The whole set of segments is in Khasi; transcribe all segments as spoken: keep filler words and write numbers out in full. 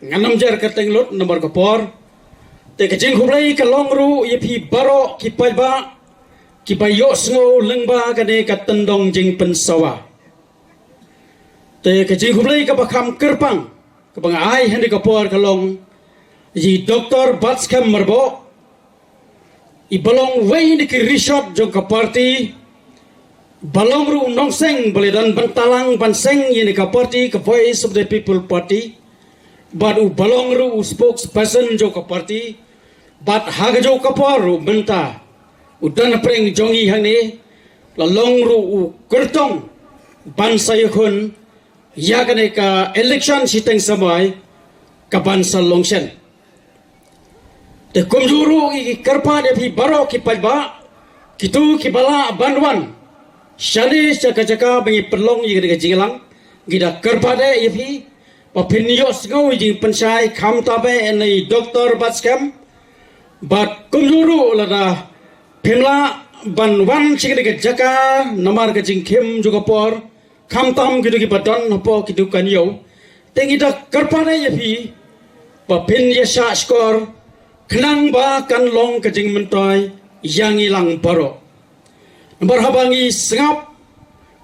Ngan ym jer kyrteng lut namar ka por. Te ka jingkhublei ka long ruh ïa phi baroh ki paidbah kiba ïohsngew lyngba kane ka tyndong jingpynsawa. Te ka jingkhublei kaba kham kyrpang kaba nga ai ha kane ka por ka long ïa i Doctor Batskhem Myrboh, iba long uwei na ki rishot jong ka party, ba long ruh u nongseng ba la don bynta lang ban seng ïa kane ka party ka Voice of the People Party, bad uba long ruh u spokesperson jong ka party, bad ha kajuh ka por ruh mynta u don hapdeng jong ngi hangne, la long ruh u kyrtong ban sa ïakhun ïa kane ka election shiteng samoi kaban sa long shen. Te kumjuh ruh ngi kyrpad ïa phi baroh ki paidbah, kito kiba lah ban wan shane sha ka jaka ba ngi pynlong ïa kane ka jingïalang, ngi da kyrpad ïa phi ba phin ïohsngew ïa ka jingpynshai khamtam eh na i Doctor Batskhem. Bad kumjuh ruh lada phim lah ban wan sha kane ka jaka namar ka jingkhim jong ka por, khamtam kito kiba don hapoh ki dukan ïew, te ngi da kyrpad ïa phi ba phin ïa shah shkor, khnang ba kan long ka jingmyntoi ïa ngi lang baroh. Namar haba ngi sngap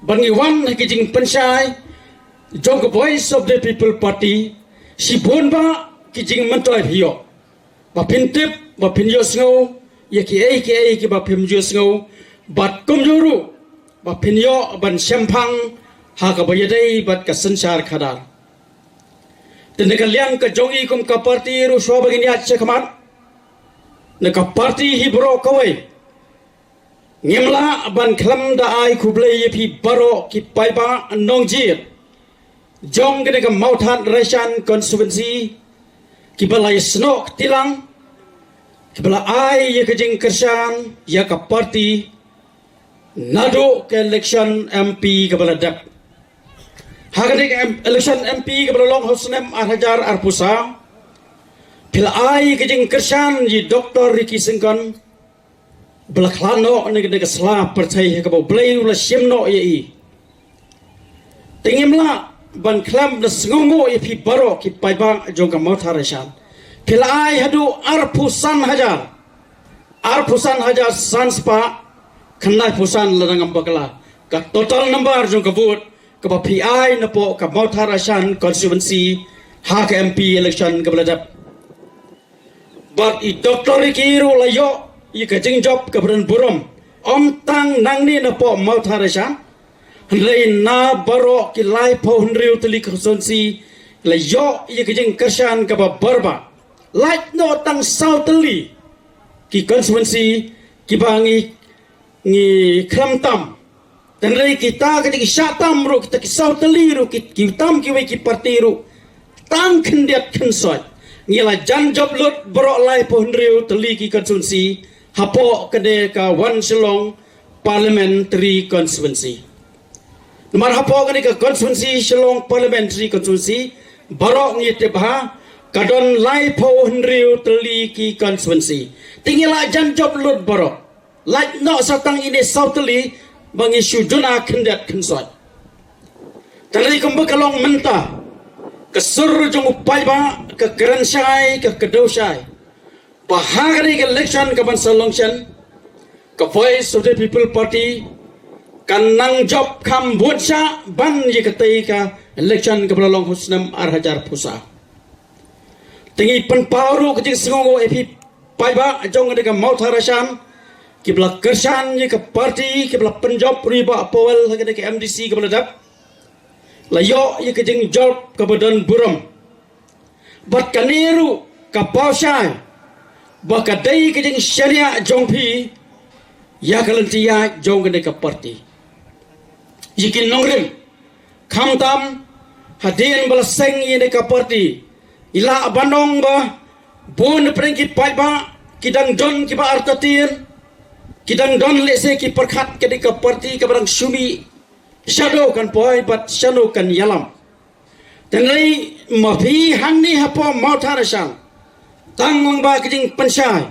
ba ngi wan ha ki jingpynshai jong ka Voice of the People Party, shibun bah ki jingmyntoi phi ïoh, ba phin tip, ba phin ïohsngew ïa kiei kiei kiba phim ju sngew, bad kumjuh ruh ba phin ïoh ban shemphang ha kaba ïadei bad ka synshar khadar. Te na ka liang ka jong ngi kum ka party ruh, shuwa ba ngin ïaid shakhmat, na ka party hi baroh kawei, ngim lah ban khlem da ai khublei ïa phi baroh ki paidbah nongjied jong kane ka Mawthadraishan constituency, kiba la ïasnoh kti lang, kiba la ai ïa ka jingkyrshan ïa ka party naduh ka election M P kaba la dep. Ha kane ka em-, election M P kaba la long ha u snem ar hajar arphew saw, phi la ai ïa ka jingkyrshan ïa i Doctor Ricky Syngkon ba la khlad noh na ka, na ka sla pyrthei ha kaba U Blei u la shim noh ïa i. Te ngim lah ban khlem da sngewnguh ïa phi baroh ki paidbah jong ka Mawthadraishan. Phi la ai haduh arphew san hajar, arphew san hajar san spah khyndaiphew san lada ngam bakla, ka total number jong ka vote kaba phi ai napoh ka Mawthadraishan constituency ha ka M P election kaba la dep. Bad i Doctor Ricky ruh la ïoh ïa ka jingjop kaba don burom, ym tang nangne napoh Mawthadraishan, hynrei na baroh ki laiphew hynriew tylli ki constituency la ïoh ïa ka jingkyrshan kaba bor bah. Lait noh tang saw tylli ki constituency kiba ngi ngi khlem tam. Hynrei kita ki jingshah tam ruh, kita ki saw tylli ruh, ki, ki tam kiwei ki party ruh tang khyndiat khynsoit. Ngi la jan jop lut baroh laiphew hynriew tylli ki constituency hapoh kane ka One Shillong Parliamentary Constituency. Namar hapoh kane ka constituency, Shillong Parliamentary Constituency, baroh ngi tip bha ka don laiphew hynriew tylli ki constituency. Te ngi la jan jop lut baroh. Lait noh sa tang ine saw tylli ba ngi shu juna khyndiat khynsoit. Te hynrei kumba ka long mynta, ka sur jong u paidbah ka kren shai, ka kdew shai ba ha kane ka election kaban sa long shen, ka Voice of the People Party kan nang jop kham bun shah ban ïa katei ka election kaba la long ha u snem ar hajar arphew saw. Te ngi pynpaw ruh ka jingsngewnguh ïa phi paidbah jong kane ka Mawthadraishan, kiba la kyrshan ïa ka party, kiba la pynjop ruh ïa i Bah Powell ha kane ka M D C kaba la dep. La ïoh ïa ka jingjop kaba don burom. Bad kane ruh ka paw shai ba ka dei ka jingshaniah jong phi ïa ka lynti ïaid jong kane ka party. Ïa ki nongrim, khamtam hadien ba la seng ïa kane ka party, ngi lah ban ong ba bun na pdeng ki paidbah ki dang don kiba artatien, ki dang don lehse ki pyrkhat kane ka party kaba dang shu mih shano kan poi bad shano kan ïalam. Te hynrei ma phi hangne hapoh Mawthadraishan, tang lyngba ka jingpynshai,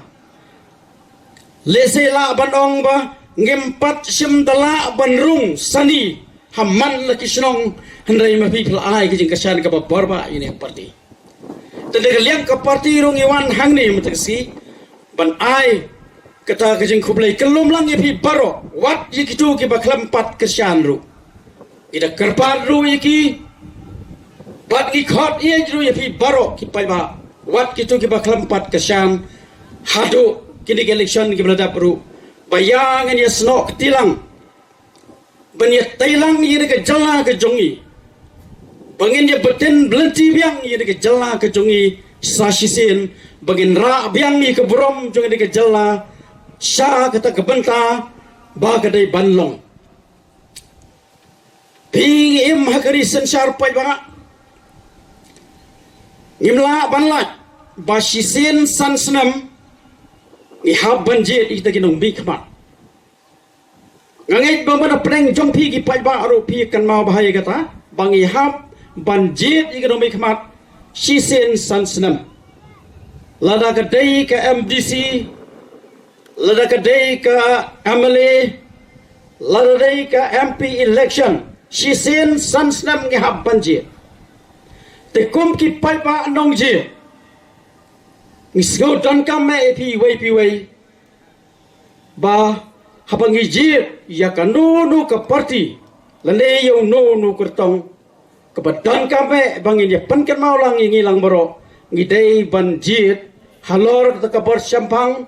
lehse lah ban ong ba ngim pat shym da lah ban rung sani ha man la ki shnong, hynrei ma phi phi la ai ka jingkyrshan kaba bor bah ïa kane ka party. Te na ka liang ka party ruh ngi wan hangne mynta ka sngi ban ai kata ka jingkhublei khyllem lang ïa phi baroh, wat ïa kito kiba khlem pat kyrshan ruh. Ngi da kyrpad ruh ïa ki, bad ngi khot ïa ruh ïa phi baroh ki paidbah, wat kito kiba khlem pat kyrshan haduh kine ki election kiba la dep ruh, ba ïa ngin ïa snoh kti lang ban ïa tei lang ïa ka jylla ka jong ngi, ba ngin ïa bteng bteng biang ïa ka jylla ka jong ngi sa shisien, ba ngin rah biang ïa ka burom jong ka jylla sha kata ka bynta ba ka dei ban long. Phi ngi im ha ka ri synshar paidbah, ngim lah ban lait ba shisien san snem ngi hap ban jied ïa kita ki nongmihkhmat. Nga ngeit ba mynta pdeng jong phi ki paidbah ruh phi kynmaw bha ïa kata, ba ngi hap ban jied ïa ki nongmihkhmat shisien san snem. Lada ka dei ka M D C, lada ka dei ka M L A, lada dei ka M P election, shisien san snem ngi hap ban jied. Te kum ki paidbah nongjied, ngi sngewdonkam ïa phi iwei pa iwei, ba haba ngi jied ïa kano kano ka party lane ïa uno uno u kyrtong, kaba donkam eh ba ngin ïa pynkynmaw lang ïa ngi lang baroh, ngi dei ban jied halor kata ka bor shemphang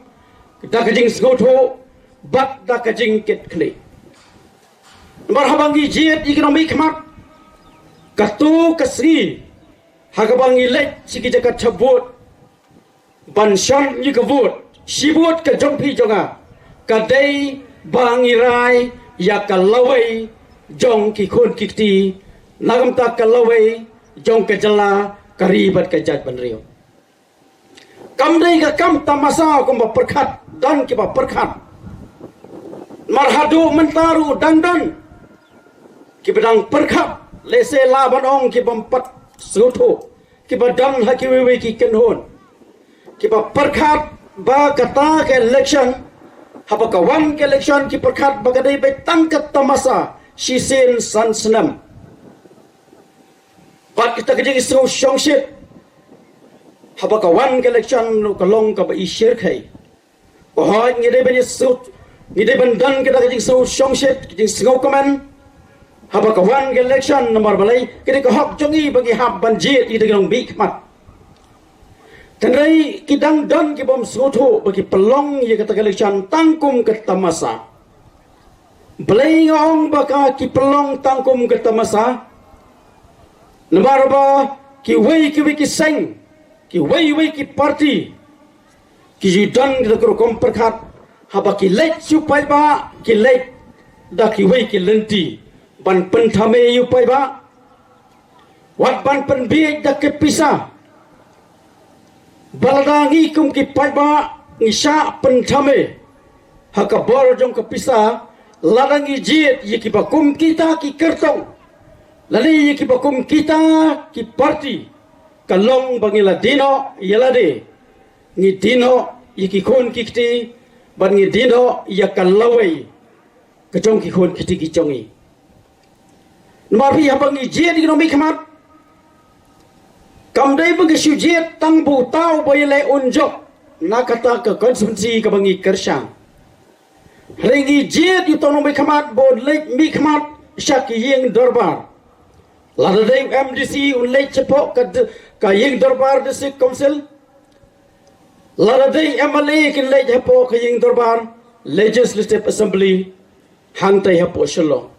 da ka jingsngewthuh bad da ka jingkitkhlieh. Namar haba ngi jied ïa ki nongmihkhmat, kato ka sngi ha kaba ngi leit sha ki jaka thep vote ban shong ïa ka vote, shi vote ka jong phi jong nga, ka dei ba ngi rai ïa ka lawei jong ki khun ki kti, na ka bynta ka lawei jong ka jylla, ka ri bad ka jaitbynriew. Kam dei ka kam tamasa kumba pyrkhat, don kiba pyrkhat. Namar haduh mynta ruh dang don kiba dang pyrkhat, lehse lah ban ong ki bym pat sngewthuh, kiba don ha kiwei wei ki kynhun, kiba pyrkhat ba kata ka election, haba ka wan ka election ki pyrkhat ba ka dei beit tang ka tamasa shisien san snem. Bad kita ka jingsngew shongshit, haba ka wan ka election ruh ka long kaba i shyrkhei. Hooid, ngi dei ban ïa sut, ngi dei ban don kita ka jingsngew shongshit, ka jingsngew kmen. Haba ka wan ka election, namar balei? Ka dei ka hok jong ngi ba ngi hap ban jied ïa kita ki nongmihkhmat. Hynrei ki dang don ki bym sngewthuh ba ki pynlong ïa kata ka election tang kum ka tamasa. Balei nga ong ba ka ki pynlong tang kum ka tamasa? Namar ba kiwei kiwei ki seng, kiwei wei ki party, ki ju don kita ka rukom pyrkhat, haba ki leit sha u paidbah, ki leit da kiwei ki lynti ban pynthame ïa u paidbah, wat ban pynbiej da ka pisa. Ba lada ngi kum ki paidbah ngi shah pynthame ha ka bor jong ka pisa, lada ngi jied ïa kiba kum kita ki kyrtong, lane ïa kiba kum kita ki party, ka long ba ngi la die noh ïa lade, ngi die noh ïa ki khun ki kti, bad ngi die noh ïa ka lawei ka jong ki khun ki kti ki jong ngi. Namar phi, haba ngi jied ïa ki nongmihkhmat, kam dei ba ngi shu jied tang ba uta uba ïaleh un jop na kata ka constituency kaba ngi kyrshan. Hynrei ngi jied ïa uta u nongmihkhmat ba un leit mihkhmat sha ki ïing dorbar. Lada dei u M D C un leit shapoh ka d-, ka ïing dorbar District Council. Lada dei M L A kin leit hapoh ka ïing dorbar Legislative Assembly hangtai hapoh Shillong.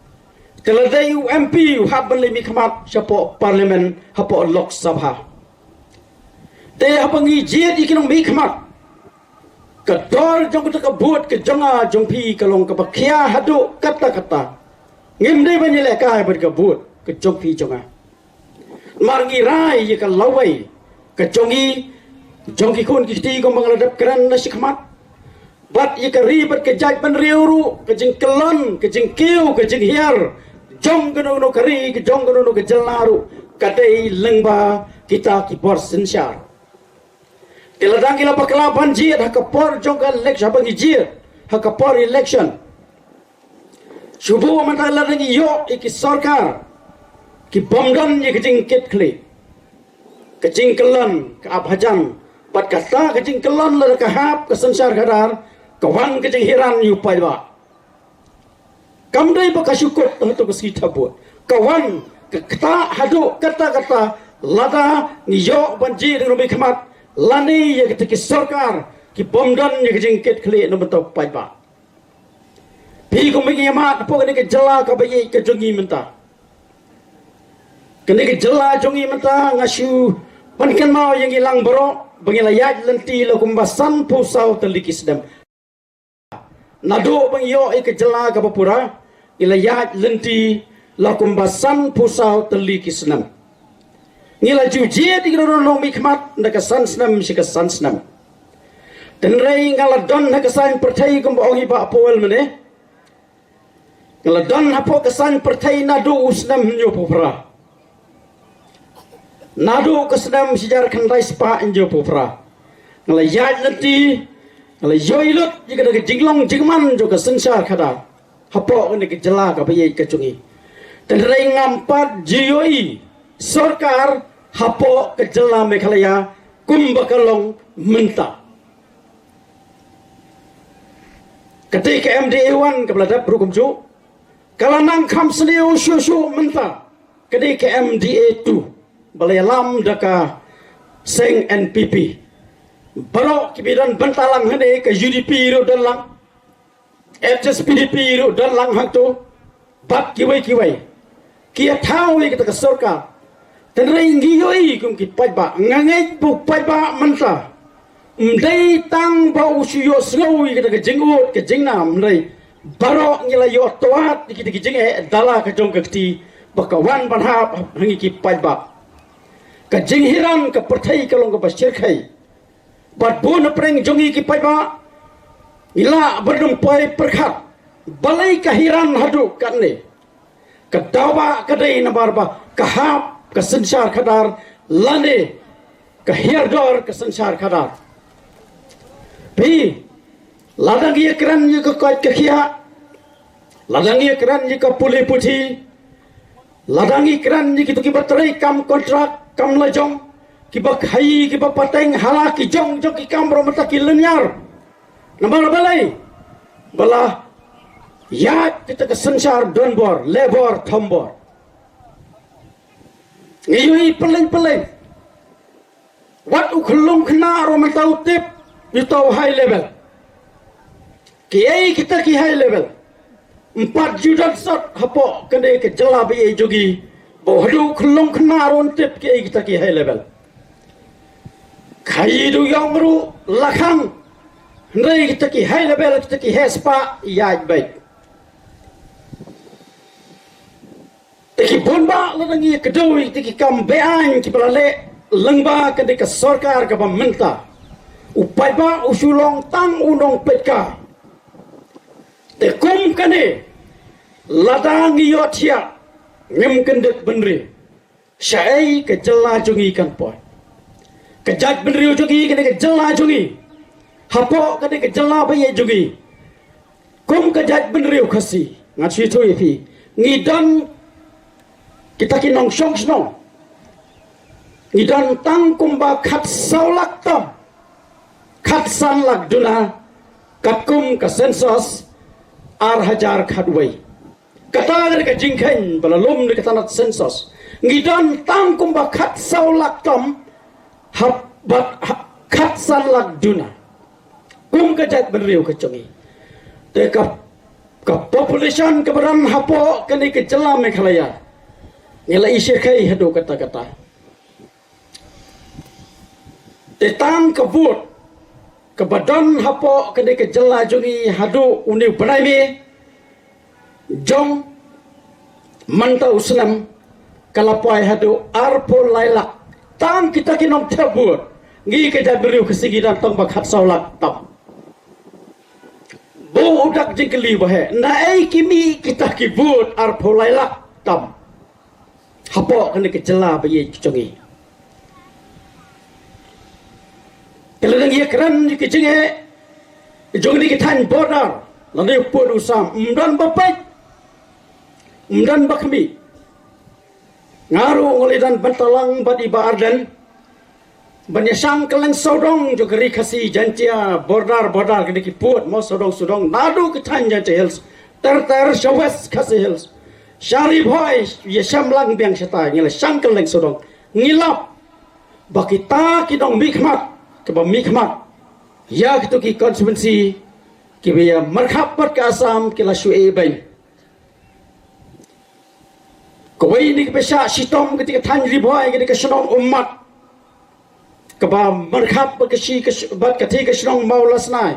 Te lada dei u M P u hap ban leit mihkhmat shapoh Parliament, hapoh Lok Sabha. Te haba ngi jied ïa ki nongmihkhmat, ka dor jong kata ka vote ka jong nga jong phi ka long kaba khia haduh katta katta. Ngim dei ban ïalehkai bad ka vote ka jong phi jong nga. Namar ngi rai ïa ka lawei ka jong ngi, jong ki khun ki kti kumba nga la dep kren na shakhmat. Bad ïa ka ri bad ka jaitbynriew ruh, ka jingkyllon, ka jingkiew, ka jinghiar jong kano kano ka ri, ka jong kano kano ka jylla ruh, ka dei lyngba kita ki bor synshar. Te lada ngi la bakla ban jied ha ka por jong ka election, haba ngi jied ha ka por election, shu buh mynta lada ngi ïoh ïa ki sorkar ki bym don ïa ka jingkitkhlieh, Ka jingkyllon ka ap hajan, bad kata ka jingkyllon lada ka hap ka synshar khadar, ka wan ka jinghiran ïa u paidbah. Kam dei ba ka shu kut hato ka sngi thep vote, ka wan ka ktah haduh katta katta lada ngi ïoh ban jied ruh mihkhmat lane ïa kita ki sorkar ki bym don ïa ka jingkit khlieh na bynta u paidbah. Phi kumba ngi ïa mad hapoh kane ka jylla kaba ïeit ka jong ngi mynta. Kane ka jylla jong ngi mynta nga shu pynkynmaw ïa ngi lang baroh ba ngi la ïaid lynti la kumba sanphew saw tylli ki snem. Naduh ba ngi ïoh ïa ka jylla kaba pura, ngi la ïaid lynti la kumba sanphew saw tylli ki snem. Ngi la ju jied ïa ki nongmihkhmat na ka san snem sha ka san snem. Tynrai nga la don ha ka saiñ pyrthei kumba ong i Bah Powell mynne. Nga la don hapoh ka saiñ pyrthei naduh u snem hynñiewphew phra. Naduh ka snem shihajar khyndai spah hynñiewphew phra. Nga la ïaid lynti, nga la ïohi lut ïa kata ka jinglong jingman jong ka synshar khadar hapoh kane ka jylla kaba ïeit ka jong ngi. Tynrai ngam pat ju ïohi sorkar hapoh ka jylla Meghalaya kumba ka long mynta. Kata ka M D A one kaba la dep ruh kumjuh, ka la nang kham sniew shuh shuh mynta. Kata ka M D A two ba la ïalam da ka seng N P P. Baroh kiba don bynta lang hangne, ka U D P ruh don lang, H S P D P ruh don lang hangto, bad kiwei kiwei. Ki ïa thaw ïa kata ka sorkar. Tynrai ngi ïohi kum ki paidbah, nga ngeit ba u paidbah mynta ym dei tang ba u shu ïohsngew ïa kata ka jingud ka jingnam, hynrei baroh ngi la ïoh twad ïa kita ki jingeh da la ka jong ka kti ba ka wan ban hap ha ngi ki paidbah. Ka jinghiran ka pyrthei ka long kaba shyrkhei. Bad bun na pdeng jong ngi ki paidbah ngi lah ban ym poi pyrkhat balei ka hiran haduh katne. Ka daw ba ka dei namar ba ka hap ka synshar khadar lane ka hiar dor ka synshar khadar. Phi, lada ngi ïa kren ïa ka koit ka khiah, lada ngi ïa kren ïa ka pule puthi, lada ngi kren ïa kito kiba trei kam kontrak kam lajong, kiba khaïi kiba pateng, hala ki jong jong ki kam ruh mynta ki lynñiar. Namar balei? Ba la ïaid kita ka synshar donbor, lebor thombor. Ngi ïohi pylleng pylleng. Wat u khyllung khynnah ruh mynta u tip ïa uta u high level. Kiei kita ki high level? Ym pat ju don sot hapoh kane ka jylla ba ïeit jong ngi ba haduh u khyllung khynnah ruh un tip kiei kita ki high level. Khaïi da u ïong ruh la khang. Hynrei kita ki high level, kita ki heh spah ïaid beit. Te ki bun bah lada ngi kdew ïa kita ki kam beaiñ kiba la leh lyngba kane ka sorkar kaba mynta, u paidbah u shu long tang u nongpeit ka. Te kum kane, lada ngi ïohthiah, ngim kyndit bynriew, shaei ka jylla jong ngi kan poi? Ka jaitbynriew jong ngi, kane ka jylla jong ngi, hapoh kane ka jylla ba ïeit jong ngi, kum ka jaitbynriew Khasi, ngan shu ïathuh ïa phi, ngi don kita ki nongshong shnong, ngi don tang kumba khatsaw lak tam, khatsan lak duna, katkum ka census ar hajar khatwei. Kata ka dei ka jingkheiñ ba la lum da ka tnat census. Ngi don tang kumba khatsaw lak tam, hap bad ha-, khatsan lak duna kum ka jaitbynriew ka jong ngi. Te ka, ka population kaba don hapoh kane ka jylla Meghalaya, ngi la i shyrkhei haduh katta katta. Te tang ka vote kaba don hapoh kane ka jylla jong ngi haduh une u bnai May jong mynta u snem ka la poi haduh arphew lai lak. Tang kita ki nongthep vote, ngi ka jaitbynriew Khasi ngi don tang ba khatsaw lak tam. Bun u dak jingkylli ba heh, naei ki mih kita ki vote arphew lai lak tam hapoh kane ka jylla ba ïeit ka jong ngi? Te lada ngi ïa kren ïa ka jingeh jong kine ki thaiñ border, lada ïa pud u sam, ym don ba peit, ym don ba khmih. Nga ruh nga la don bynta lang bad i Bah Ardent ban ïa shang kylleng sawdong jong ka ri Khasi Jaintia, border, border, ka dei ki pud, mo, sawdong, sawdong, naduh ki thaiñ Jaintia Hills, ter ter sha West Khasi Hills, sha Ri Bhoi, ïa shem lang biang shatai, ngi la shang kylleng sawdong. Ngi lap ba kita ki nongmihkhmat, kiba mihkhmat ïa kito ki constituency, kiba ïa markhap bad ka Assam, ki la shu ïeh beiñ. Kawei na kiba shah shitom kata ka thaiñ Ri Bhoi, kata ka shnong Ummat, kaba markhap bad ka shi, ka sh-, bad kata ka shnong Mawlasnai.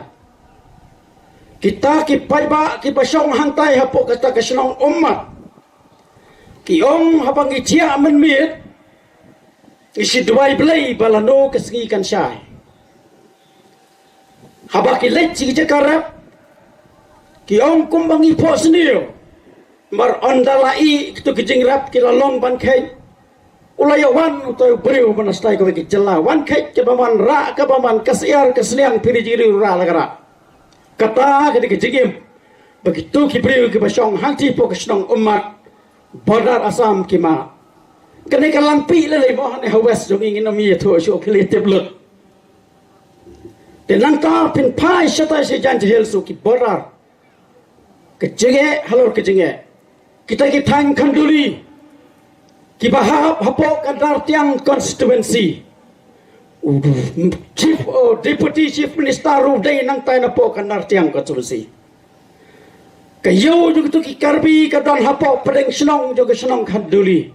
Kita ki paidbah kiba shong hangtai hapoh kata ka shnong Ummat, ki ong haba ngi thiah mynmiet, ngi shu duwai Blei ba lano ka sngi kan shai. Haba ki leit sha ki jaka rep, ki ong kumba ngi phohsniew. Namar ynda la ïeh kito ki jingrep, ki la long ban kheit. U la ïa wan utai u briew ban stai kawei ka jylla, wan kheit kaba man rah, kaba man ka syiar ka sniang, phi ri jingri u rah la ka rah. Kata ka dei ka jingim ba kito ki briew kiba shong hangtai hapoh ka shnong Ummat, border Assam, ki mad. Kane ka langpih lei lei mo, hangne ha West jong ngi ngin ym ïathuh shuh, ki la tip lut. Te nangta phin phai shatai sha Jaintia Hills, ki border, ka jingeh halor ka jingeh. Kita ki thaiñ Khanduli, kiba hap hapoh ka Nartiang constituency. U Chief, oh, Deputy Chief Minister ruh u dei nangtai napoh ka Nartiang constituency. Ka ïew jong kito ki Karbi ka don hapoh pdeng shnong jong ka shnong Khanduli.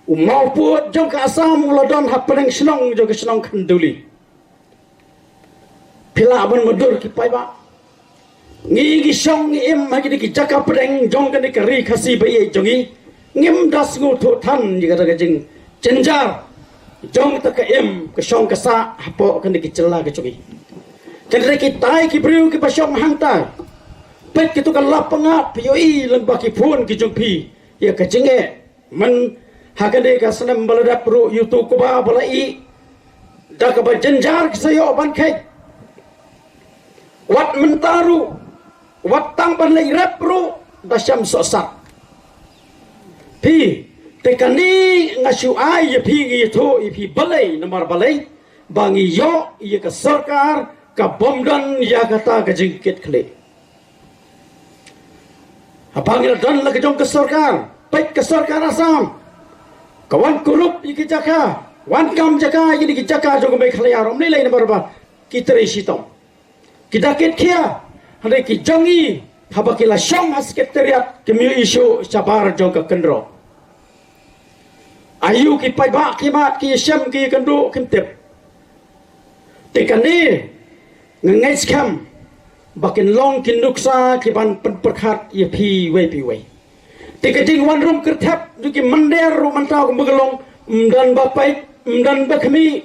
U mawpud jong ka Assam u la don ha pdeng shnong jong ka shnong Khanduli. Phi lah ban mutdur ki paidbah. Ngi, ngi shong ngi im ha kine ki jaka pdeng jong kane ka ri Khasi ba ïeit jong ngi. Ngim da sngewthuh than ïa kata ka jingjynjar jong kata ka im ka shong ka sah hapoh kane ka jylla ka jong ngi. Te hynrei kitai ki briew kiba shong hangtai, peit kito ka lap pyngngad, phi ïohi lyngba ki phone ki jong phi ïa ka jingeh. Myn ha kane ka snem ba la dep ruh, ïa uto u kba ba la ïeh, da kaba jynjar ki sa ïoh ban kheit. Wat mynta ruh, wat tang ban leit rep ruh da shem sohsat. Phi, te kane nga shu ai ïa phi, ngi ïathuh ïa phi balei namar balei, ba ngi ïoh ïa ka sorkar kabym don ïa kata ka jingkitkhlieh. Haba ngi la don la ka jong ka sorkar, peit ka sorkar Assam, ka wan kurup ïa ki jaka, wan kam jaka ïa ki jaka jong ka Meghalaya ruh, ym lei lei namar ba ki trei shitom. Ki da kitkhia, hynrei ki jong ngi, haba ki la shong ha secretariat, kim ïohi shuh shabar jong ka kynroh. Aïu ki paidbah ki mad, ki shem ki kynduh, kim tip. Te kane nga ngeit skhem ba kin long ki nuksa ki ban pynpyrkhat ïa phi wei pa wei. Te ka jingwan rung kyrthep jong ki mynder ruh mynta kumba ka long, ym don ba peit, ym don ba khmih.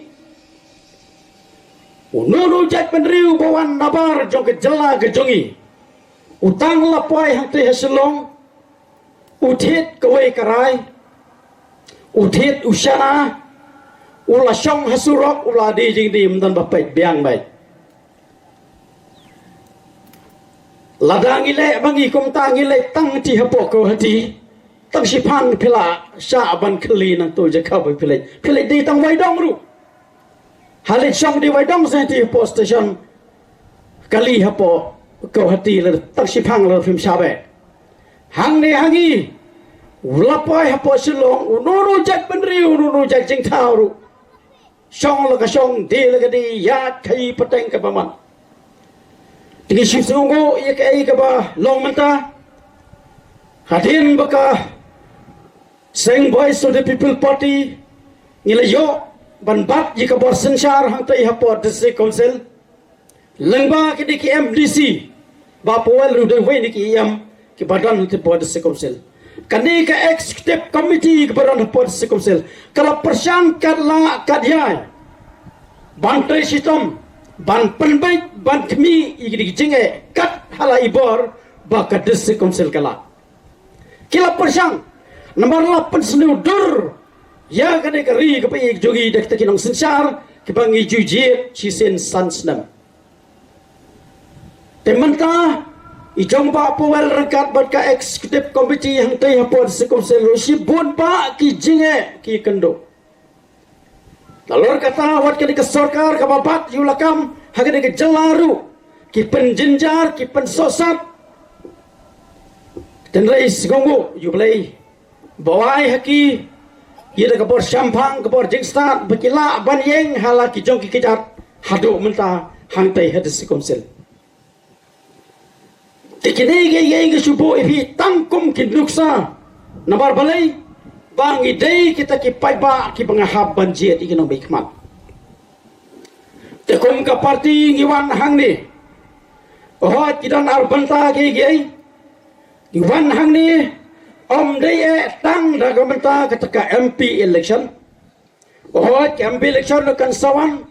Uno uno u jaitbynriew ba wan nabar jong ka jylla ka jong ngi, u tang la poi hangtei ha Shillong, u thied kawei ka rai, u thied u shana, u la shong ha surok, u la die jingdie, ym don ba peit, biang beit. Lada ngi leh ba ngi kumta, ngi leh tang te hapoh Guwahati, tang shiphang phi la shah ban kylli nangto jaka ba phi leh, phi leh die tang Waidong ruh. Ha leit shong die Waidong seh te hapoh station kali hapoh Guwahati, la tang shiphang la phim shah beit. Hangne ha ngi, u la poi hapoh Shillong, uno uno u jaitbynriew, uno uno u jait jingthaw ruh, shong la ka shong, die la ka die, ïaid khaii pateng kaba man. Te ngi shu sngewnguh ïa kaei kaba long mynta. Hadien ba ka seng Voice of the People Party ngi la ïoh ban bat ïa ka bor synshar hangtei hapoh District Council, lyngba kine ki M D C, Bah Powell ruh u dei uwei na ki E M kiba don hangtei hapoh District Council. Kane ka Executive Committee kaba don hapoh District Council ka la pyrshang kat lah kat ïai ban trei shitom, ban pynbeit, ban khmih ïa kine ki jingeh kat ha la i bor ba ka District Council ka lah. Ki la pyrshang namar la pynsniew dur ïa kane ka ri kaba ïeit jong ngi da kita ki nongsynshar kiba ngi ju jied shisien san snem. Te mynta i jong Bah Powell ryngkat bad ka Executive Committee hangtei hapoh District Council ruh shibun bah ki jingeh ki kynduh. Nalor kata wat kane ka sorkar kaba bat ïa u lakam ha kane ka jylla ruh ki pynjynjar, ki pynsohsat. Tynrai sngewbha ïa u Blei ba u ai ha ki ïa da ka bor shemphang, ka bor jingstad ba ki lah ban ïeng ha la ki jong ki kjat haduh mynta hangtai ha District Council. Te kine kiei kiei nga shu buh ïa phi tang kum ki nuksa. Namar balei? Ba ngi dei kita ki paidbah kiba nga hap ban jied ïa ki nongmihkhmat. Te kum ka party ngi wan hangne. Hooid ki don ar bynta kiei kiei. Ngi wan hangne ym dei eh tang da ka bynta kata ka M P election. Hooid ka M P election kan sa wan,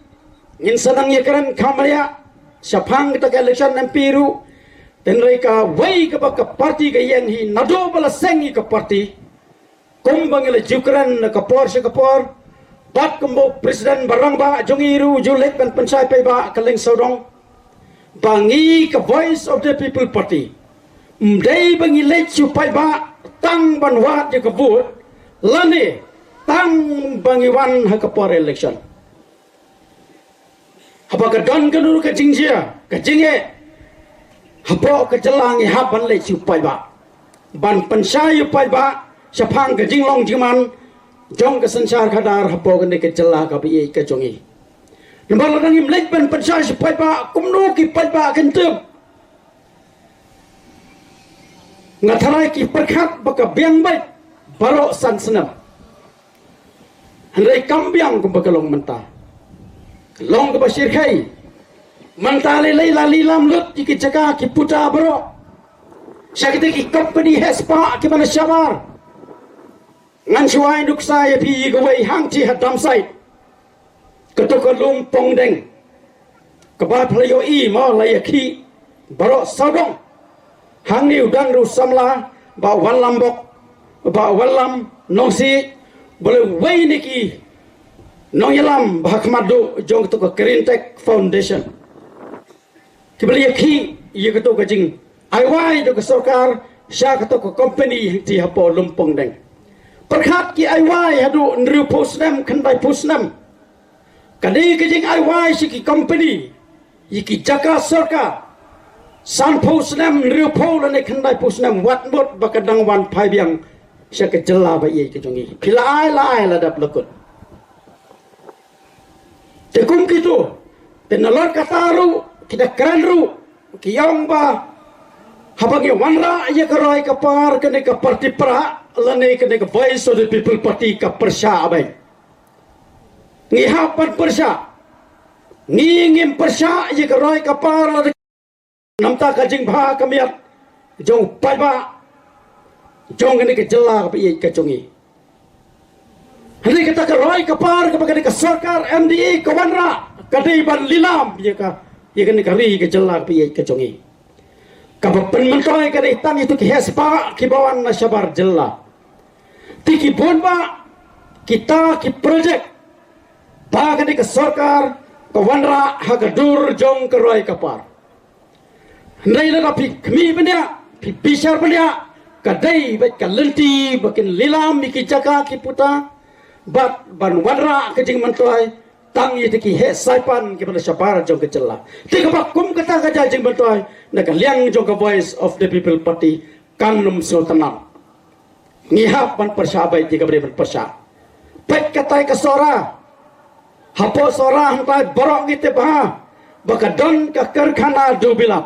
ngin sa nang ïakren kham riah shaphang kata ka election M P ruh. Tynrai kawei kaba ka party ka ïeng hi naduh ba la seng ïa ka party, kumba ngi la ju kren na ka por sha ka por, bad kumba u President ba rangbah jong ngi ruh u ju leit ban pynshai paidbah ka lyngsawdong, ba ngi ka Voice of the People Party ym dei ba ngi leit shu paidbah tang ban wad ïa ka vote lane tang ba ngi wan ha ka por election. Haba ka don kano ka jingjia, ka jingeh hapoh ka jylla, ngi hap ban leit shu paidbah ban pynshai ïa u paidbah shaphang ka jinglong jingman jong ka synshar khadar hapoh kane ka jylla kaba ïeit ka jong ngi. Namar lada ngim leit ban pynshai sha paidbah, kumno ki paidbah kin tip? Nga tharai ki pyrkhat ba ka biang beit baroh san snem. Hynrei kam biang kumba ka long mynta. Ka long kaba shyrkhei. Mynta lei lei la lilam lut ïa ki jaka ki puta baroh sha kita ki company heh spah kiba na shabar. Ngan shu ai nuksa ïa phi ïa kawei hangtei ha Damsait. Kato ka lum Pongdeng kaba phi la ïohi mo, la ïakhih baroh sawdong. Hangne u dang ruh samla, Bah Wanlam Bok, Bah Wanlam Nongsiej, ba la wei na ki nongïalam ba ha khmat duh jong kato ka Green Tech Foundation. Kiba la ïakhih ïa kato ka jingai wai jong ka sorkar sha kato ka company hangtei hapoh lum Pongdeng. Pyrkhat ki ai wai haduh hynriewphew snem, khyndaiphew snem. Kane ka jingai wai sha ki company ïa ki jaka sorkar, sanphew snem, hynriewphew lane khyndaiphew snem, wat mut ba ka dang wan phai biang sha ka jylla ba ïeit ka jong ngi. Phi la ai, la ai, la dep la kut. Te kum kito, te nalor kata ruh ki da kren ruh, ki ong ba haba ngi wanrah ïa ka roi ka par, kane ka party Prah lane kane ka Voice of the People Party ka pyrshah beit. Ngi hap ban pyrshah. Ngi ngim pyrshah ïa ka roi ka par lane namar ka jingbha ka miat jong u paidbah jong kane ka jylla kaba ïeit ka jong ngi. Hynrei kata ka roi ka par kaba kane ka sorkar M D A ka wanrah, ka dei ban lilam ïa ka, ïa kane ka ri ka jylla kaba ïeit ka jong ngi. Kaba pynmyntoi ka dei tang ïa kito ki heh spah kiba wan na shabar jylla. Te ki bun bah kita ki project ba kane ka sorkar ka wanrah ha ka dur jong ka roi ka par. Hynrei lada phi khmih bniah, phi bishar bniah, ka dei beit ka lynti ba kin lilam ïa ki jaka ki puta bad ban wanrah ka jingmyntoi tang ïa kita ki heh saipan kiba na shabar jong ka jylla. Te kaba kum kata ka jia jingmyntoi na ka liang jong ka Voice of the People Party kan ym sngewtynnad. Ngi hap ban pyrshah beit ïa kaba dei ban pyrshah. Peit katai ka Sohra. Hapoh Sohra hangtai baroh ngi tip bha ba ka don ka karkhana Dubilat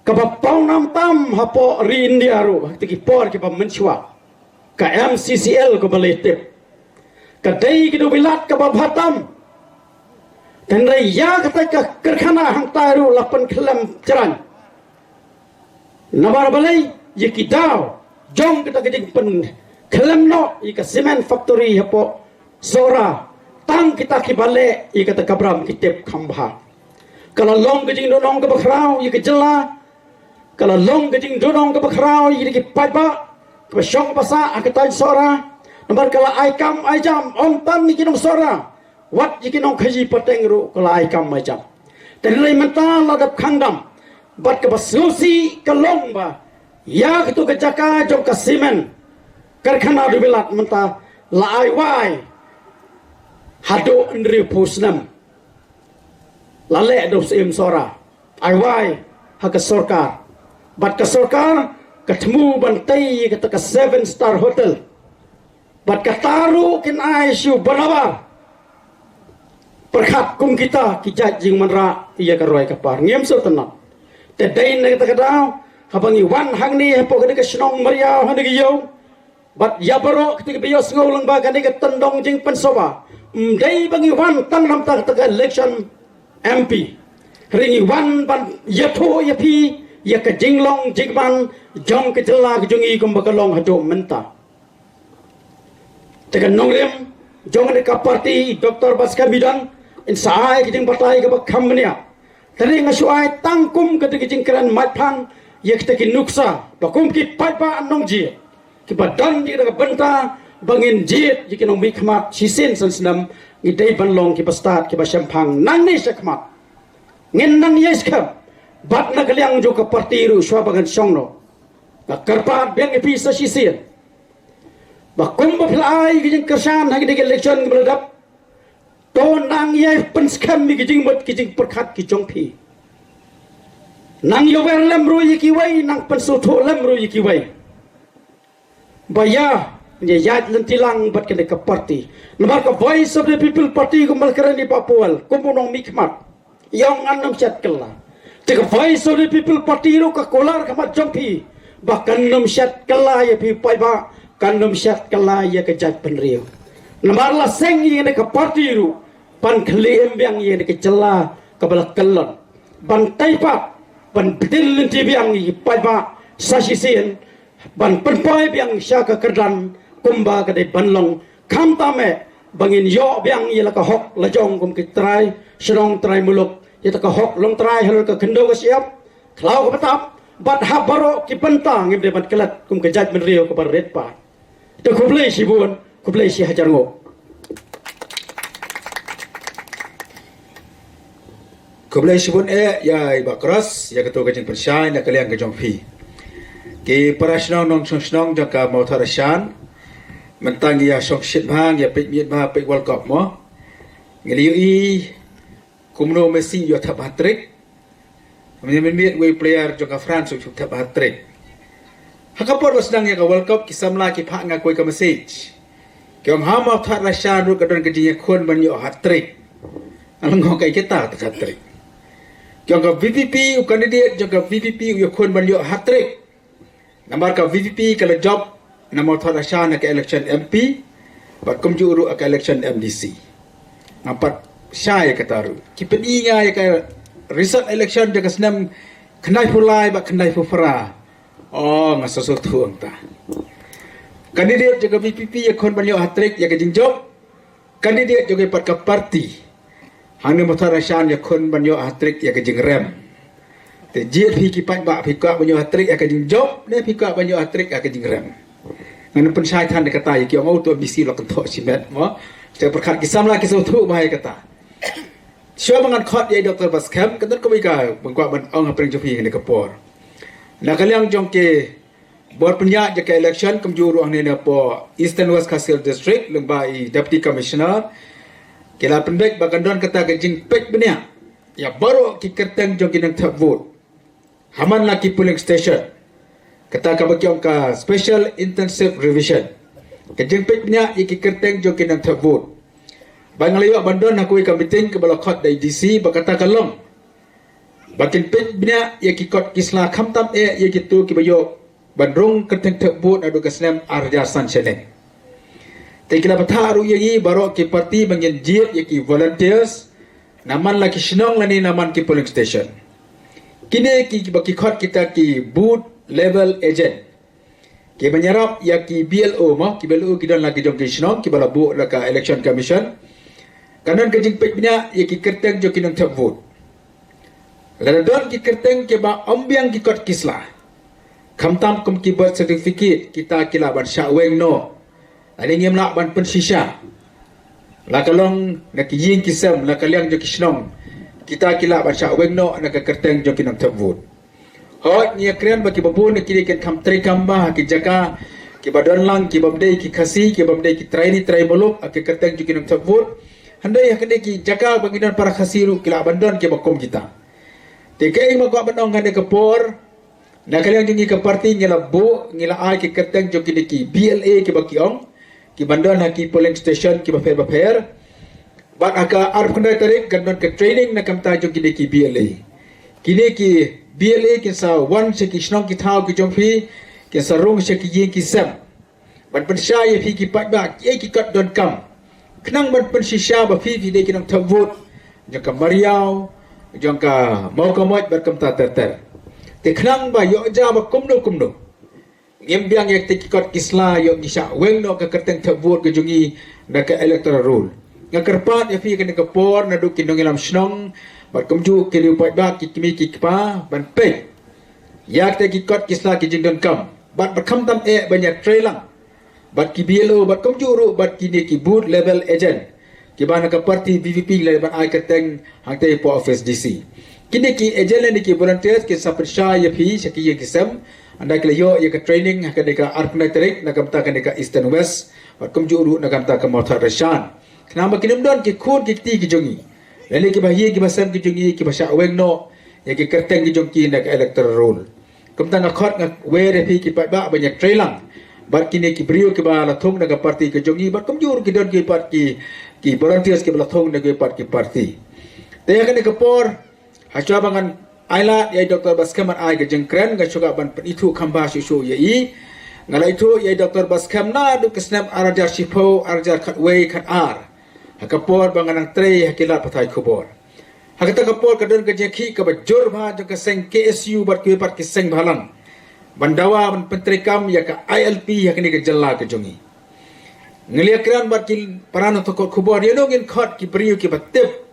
kaba pawnam tam hapoh ri India ruh ha kita ki por kiba mynshuwa. Ka M C C L kaba la tip ka dei ka Dubilat kaba bha tam. Hynrei ïa katai ka karkhana hangtai ruh la pynkhlem jrang. Namar balei? Ïa ki daw jong kata ka jingpynkhlem noh ïa ka cement factory hapoh Sohra, tang kita kiba leh ïa kata ka bram ki tip kham bha. Ka la long ka jingdonong kaba khraw ïa ka jylla, ka la long ka jingdonong kaba khraw ïa ki paidbah kiba shong ba sah ha ka thaiñ Sohra. Namar ka la ai kam ai jam ym tang ïa ki nong Sohra, wat ïa ki nongkhaïi pateng ruh ka la ai kam ai jam. Te hynrei mynta la dep khang dam bad kaba sngewsih ka long ba ïa kato ka jaka jong ka cement karkhana Dubilat mynta la ai wai Haduh hynriewphew snem la leh da u Syiem Sohra, ai wai ha ka sorkar. Bad ka sorkar ka thmu ban tei ïa kata ka seven star hotel. Bad kata ruh kin ai shuh barabar. Pyrkhat kum kita ki jait jingwanrah ïa ka roi ka par, ngim sngewtynnat. Te dei na kata ka daw, haba ngi wan hangne hapoh kane ka shnong mariaw hangne ka ïew, bad ïa baroh kita kiba ïohsngew lyngba kane ka tyndong jingpynsawa, ym dei ba ngi wan tang namar kata ka election M P. Hynrei ngi wan ban ïathuh ïa phi ïa ka jinglong jingman jong ka jylla ka jong ngi kumba ka long haduh mynta. Te ka nongrim jong kane ka party, Doctor Batskhem Ïewdon, in sa ai ka jingbatai kaba kham bniah. Te nga shu ai tang kum kata ka jingkren maitphang ïa kita ki nuksa ba kum ki paidbah nongjied kiba don ïa ka bynta ba ngin jied ïa ki nongmihkhmat shisien san snem, ngi dei ban long kiba stad kiba shemphang nangne shakhmat. Ngin nang ïai skhem bad na ka liang jong ka party ruh shuwa ba ngan shong noh, nga kyrpad biang ïa phi sa shisien ba kumba phi la ai ka jingkyrshan ha kine ki election kiba la dep, to nang ïai pynskhem ïa ki jingmut ki jingpyrkhat ki jong phi. Nang ïawer lem ruh ïa kiwei, nang pynsngewthuh lem ruh ïa kiwei. Ba ïa, ïa ïaid lynti lang bad kane ka party. Namar ka Voice of the People Party kumba la kren i Bah Powell kum u nongmihkhmat, ïa ngan nym shet kylla. Te ka Voice of the People Party ruh ka kular khmat jong phi ba kan nym shet kylla ïa phi paidbah, kan nym shet kylla ïa ka jaitbynriew. Namar la seng ïa kane ka party ruh ban khlieh im biang ïa kane ka jylla kaba la kyllon, ban tei pat, ban btin lynti biang ïa ki paidbah sa shisien, ban pynpoi biang sha ka kyrdan kumba ka dei ban long, khamtam eh ba ngin ïoh biang ïa la ka hok la jong kum ki trai shnong trai muluk, ïa la ka hok longtrai halor ka khyndew ka shyiap, khlaw ka btap, bad ha baroh ki bynta ngim dei ban klet kum ka jaitbynriew kaba rit paid. Te khublei shibun, khublei shi hajar nguh. Khublei shibun eh ïa i Bah Cross ïa kato ka jingpynshai na ka liang ka jong phi. Ki para shnong nongshong shnong jong ka Mawthadraishan, mynta ngi ïa shong shit bha, ngi ïa peit miet bha, peit World Cup mo. Ngi la ïohi kumno Messi u ïoh thep hat-trick. Mynmiet uwei u player jong ka France u thep hat-trick. Ha ka por ba sdang ïa ka World Cup ki samla ki phah nga kawei ka message. Ki ong ha Mawthadraishan ruh ka don ka jingïakhun ban ïoh hat-trick. Nga la ong kaei kata ka hat-trick. Ki ong ka V P P, u candidate jong ka V P P u ïakhun ban ïoh hat-trick. Namar ka V P P ka la jop na Mawthadraishan ha ka election M P bad kumjuh ruh ha ka election M D C. Nga pat shai ïa kata ruh. Ki pyni nga ïa ka result election jong ka snem khyndaiphew lai bad khyndaiphew phra. Oh, nga sa sngewthuh hangta. Candidate jong ka V P P ïakhun ban ïoh hat-trick ïa ka jingjop. Candidate jong ka pat ka party hangne Mawthadraishan ïakhun ban ïoh hat-trick ïa ka jingrem. Te jied phi ki paidbah, phi kwah ban ïoh hat-trick ïa ka jingjop ne phi kwah ban ïoh hat-trick ïa ka jingrem? Ngan pynshai than da kata ïa ki ong, oh, to M D C la kynthoh shimet mo. Te pyrkhat ki samla ki sngewthuh bha ïa kata. Shuwa ba ngan khot ïa i Doctor Batskhem, ka don kawei ka ba nga kwah ban ong hapdeng jong phi ha kane ka por. Na ka liang jong ki bor pynïaid jong ka election kumjuh ruh hangne hapoh Eastern West Khasi Hills District lyngba i Deputy Commissioner, ki la pynbeit ba kan don kata ka jingpeit bniah ïa baroh ki kyrteng jong ki nongthep vote ha man la ki polling station. Kata kaba ki ong ka special intensive revision. Ka jingpeit bniah ïa ki kyrteng jong ki nongthep vote. Ba nga la ïoh ban don ha kawei ka meeting kaba la khot da i D C ba kata ka long ba kin peit bniah ïa ki kot ki sla khamtam eh ïa kito kiba ïoh ban rung kyrteng thep vote naduh ka snem ar hajar san shaneng. Te ki la bthah ruh ïa ngi baroh ki party ba ngin jied ïa ki volunteers na man la ki shnong lane na man ki polling station. Kine kiba ki khot kita ki booth level agent. Kiba ïarap ïa ki B L O mo, ki B L O ki don la ki jong ki shnong kiba la buh da ka Election Commission. Kan don ka jingpeit bniah ïa ki kyrteng jong ki nongthep vote. Lada don ki kyrteng kiba ym biang ki kot ki sla, khamtam kum ki birth certificate, kita ki lah ban shah weng noh. Lane ngim lah ban pynshisha. La ka long na ki ïing ki sem, la ka liang jong ki shnong, kita ki lah ban shah weng noh na ka kyrteng jong ki nongthep vote. Hooid, ngi ïa kren ba kiba bun na ki dei kin kham treikam bha ha ki jaka kiba don lang, kiba ym dei ki Khasi, kiba ym dei ki trai ri trai muluk ha ki kyrteng jong ki nongthep vote. Hynrei ha kine ki jaka ba ngi don para Khasi ruh ki lah ban don kiba kum kita. Te kaei ba nga kwah ban ong ha kane ka por, na ka liang jong ngi ka party ngi la buh, ngi la ai ki kyrteng jong kine ki B L A kiba ki ong, ki ban don ha ki polling station kiba pher ba pher. Bad ha ka arphew khyndai tarik kan don ka training na ka bynta jong kine ki B L A. Kine ki B L A kin sa wan sha ki shnong ki thaw ki jong phi, kin sa rung sha ki ïing ki sem. Ban pynshai ïa phi ki paidbah kiei ki kot donkam, khnang ban pynshisha ba phi phi dei ki nongthep vote jong ka Mawriaw, jong ka Mawkynrew bad kumta ter ter. Te khnang ba ïoh ja ba kumno kumno, ngim biang ïa kita ki kot ki sla, ïoh ngi shah weng noh ka kyrteng thep vote ka jong ngi na ka electoral roll. Nga kyrpad ïa phi ha kane ka por, naduh ki nongïalam shnong bad kumjuh ki riew paidbah, ki kmie ki kpa, ban peit ïa kita ki kot ki sla ki jingdonkam, bad ba khamtam eh ban ïa trei lang bad ki B L O bad kumjuh ruh bad kine ki booth level agent kiba na ka party V P P lada ban ai kyrteng hangtei hapoh office D C. Kine ki agent lane ki volunteers kin sa pynshai ïa phi sha ki ïing ki sem, haba ki la ïoh ïa ka training ha kane ka arphew khyndai tarik na ka bynta kane ka Eastern West bad kumjuh ruh na ka bynta ka Mawthadraishan. Khnang ba kin ym don ki khun ki kti ki jong ngi lane kiba ha ïing kiba sem ki jong ngi kiba shah weng noh ïa ki kyrteng ki jong ki na ka electoral roll. Kumta nga khot, nga wer ïa phi ki paidbah ban ïa trei lang bad kine ki briew kiba la thung na ka party ka jong ngi bad kumjuh ruh ki don ki pat ki, ki volunteers kiba la thung na ki pat ki party. Te ha kane ka por, ha shuwa ba ngan ailad ïa i Doctor Batskhem ban ai ka jingkren, nga sngewbha ban pynithuh kham bha shuh shuh ïa i. Nga la ithuh ïa i Doctor Batskhem naduh ka snem ar hajar shiphew, ar hajar khatwei, khatar, ha ka por ba nga nang trei ha ki lad pathai khubor. Ha kata ka por ka don ka jingïakhih kaba jur bha jong ka seng K S U bad kiwei pat ki seng bhalang ban dawa ban pyntreikam ïa ka I L P ha kane ka jylla ka jong ngi. Ngi la ïakren bad ki para nongthoh khubor, ïa no ngin khot ki briew kiba tip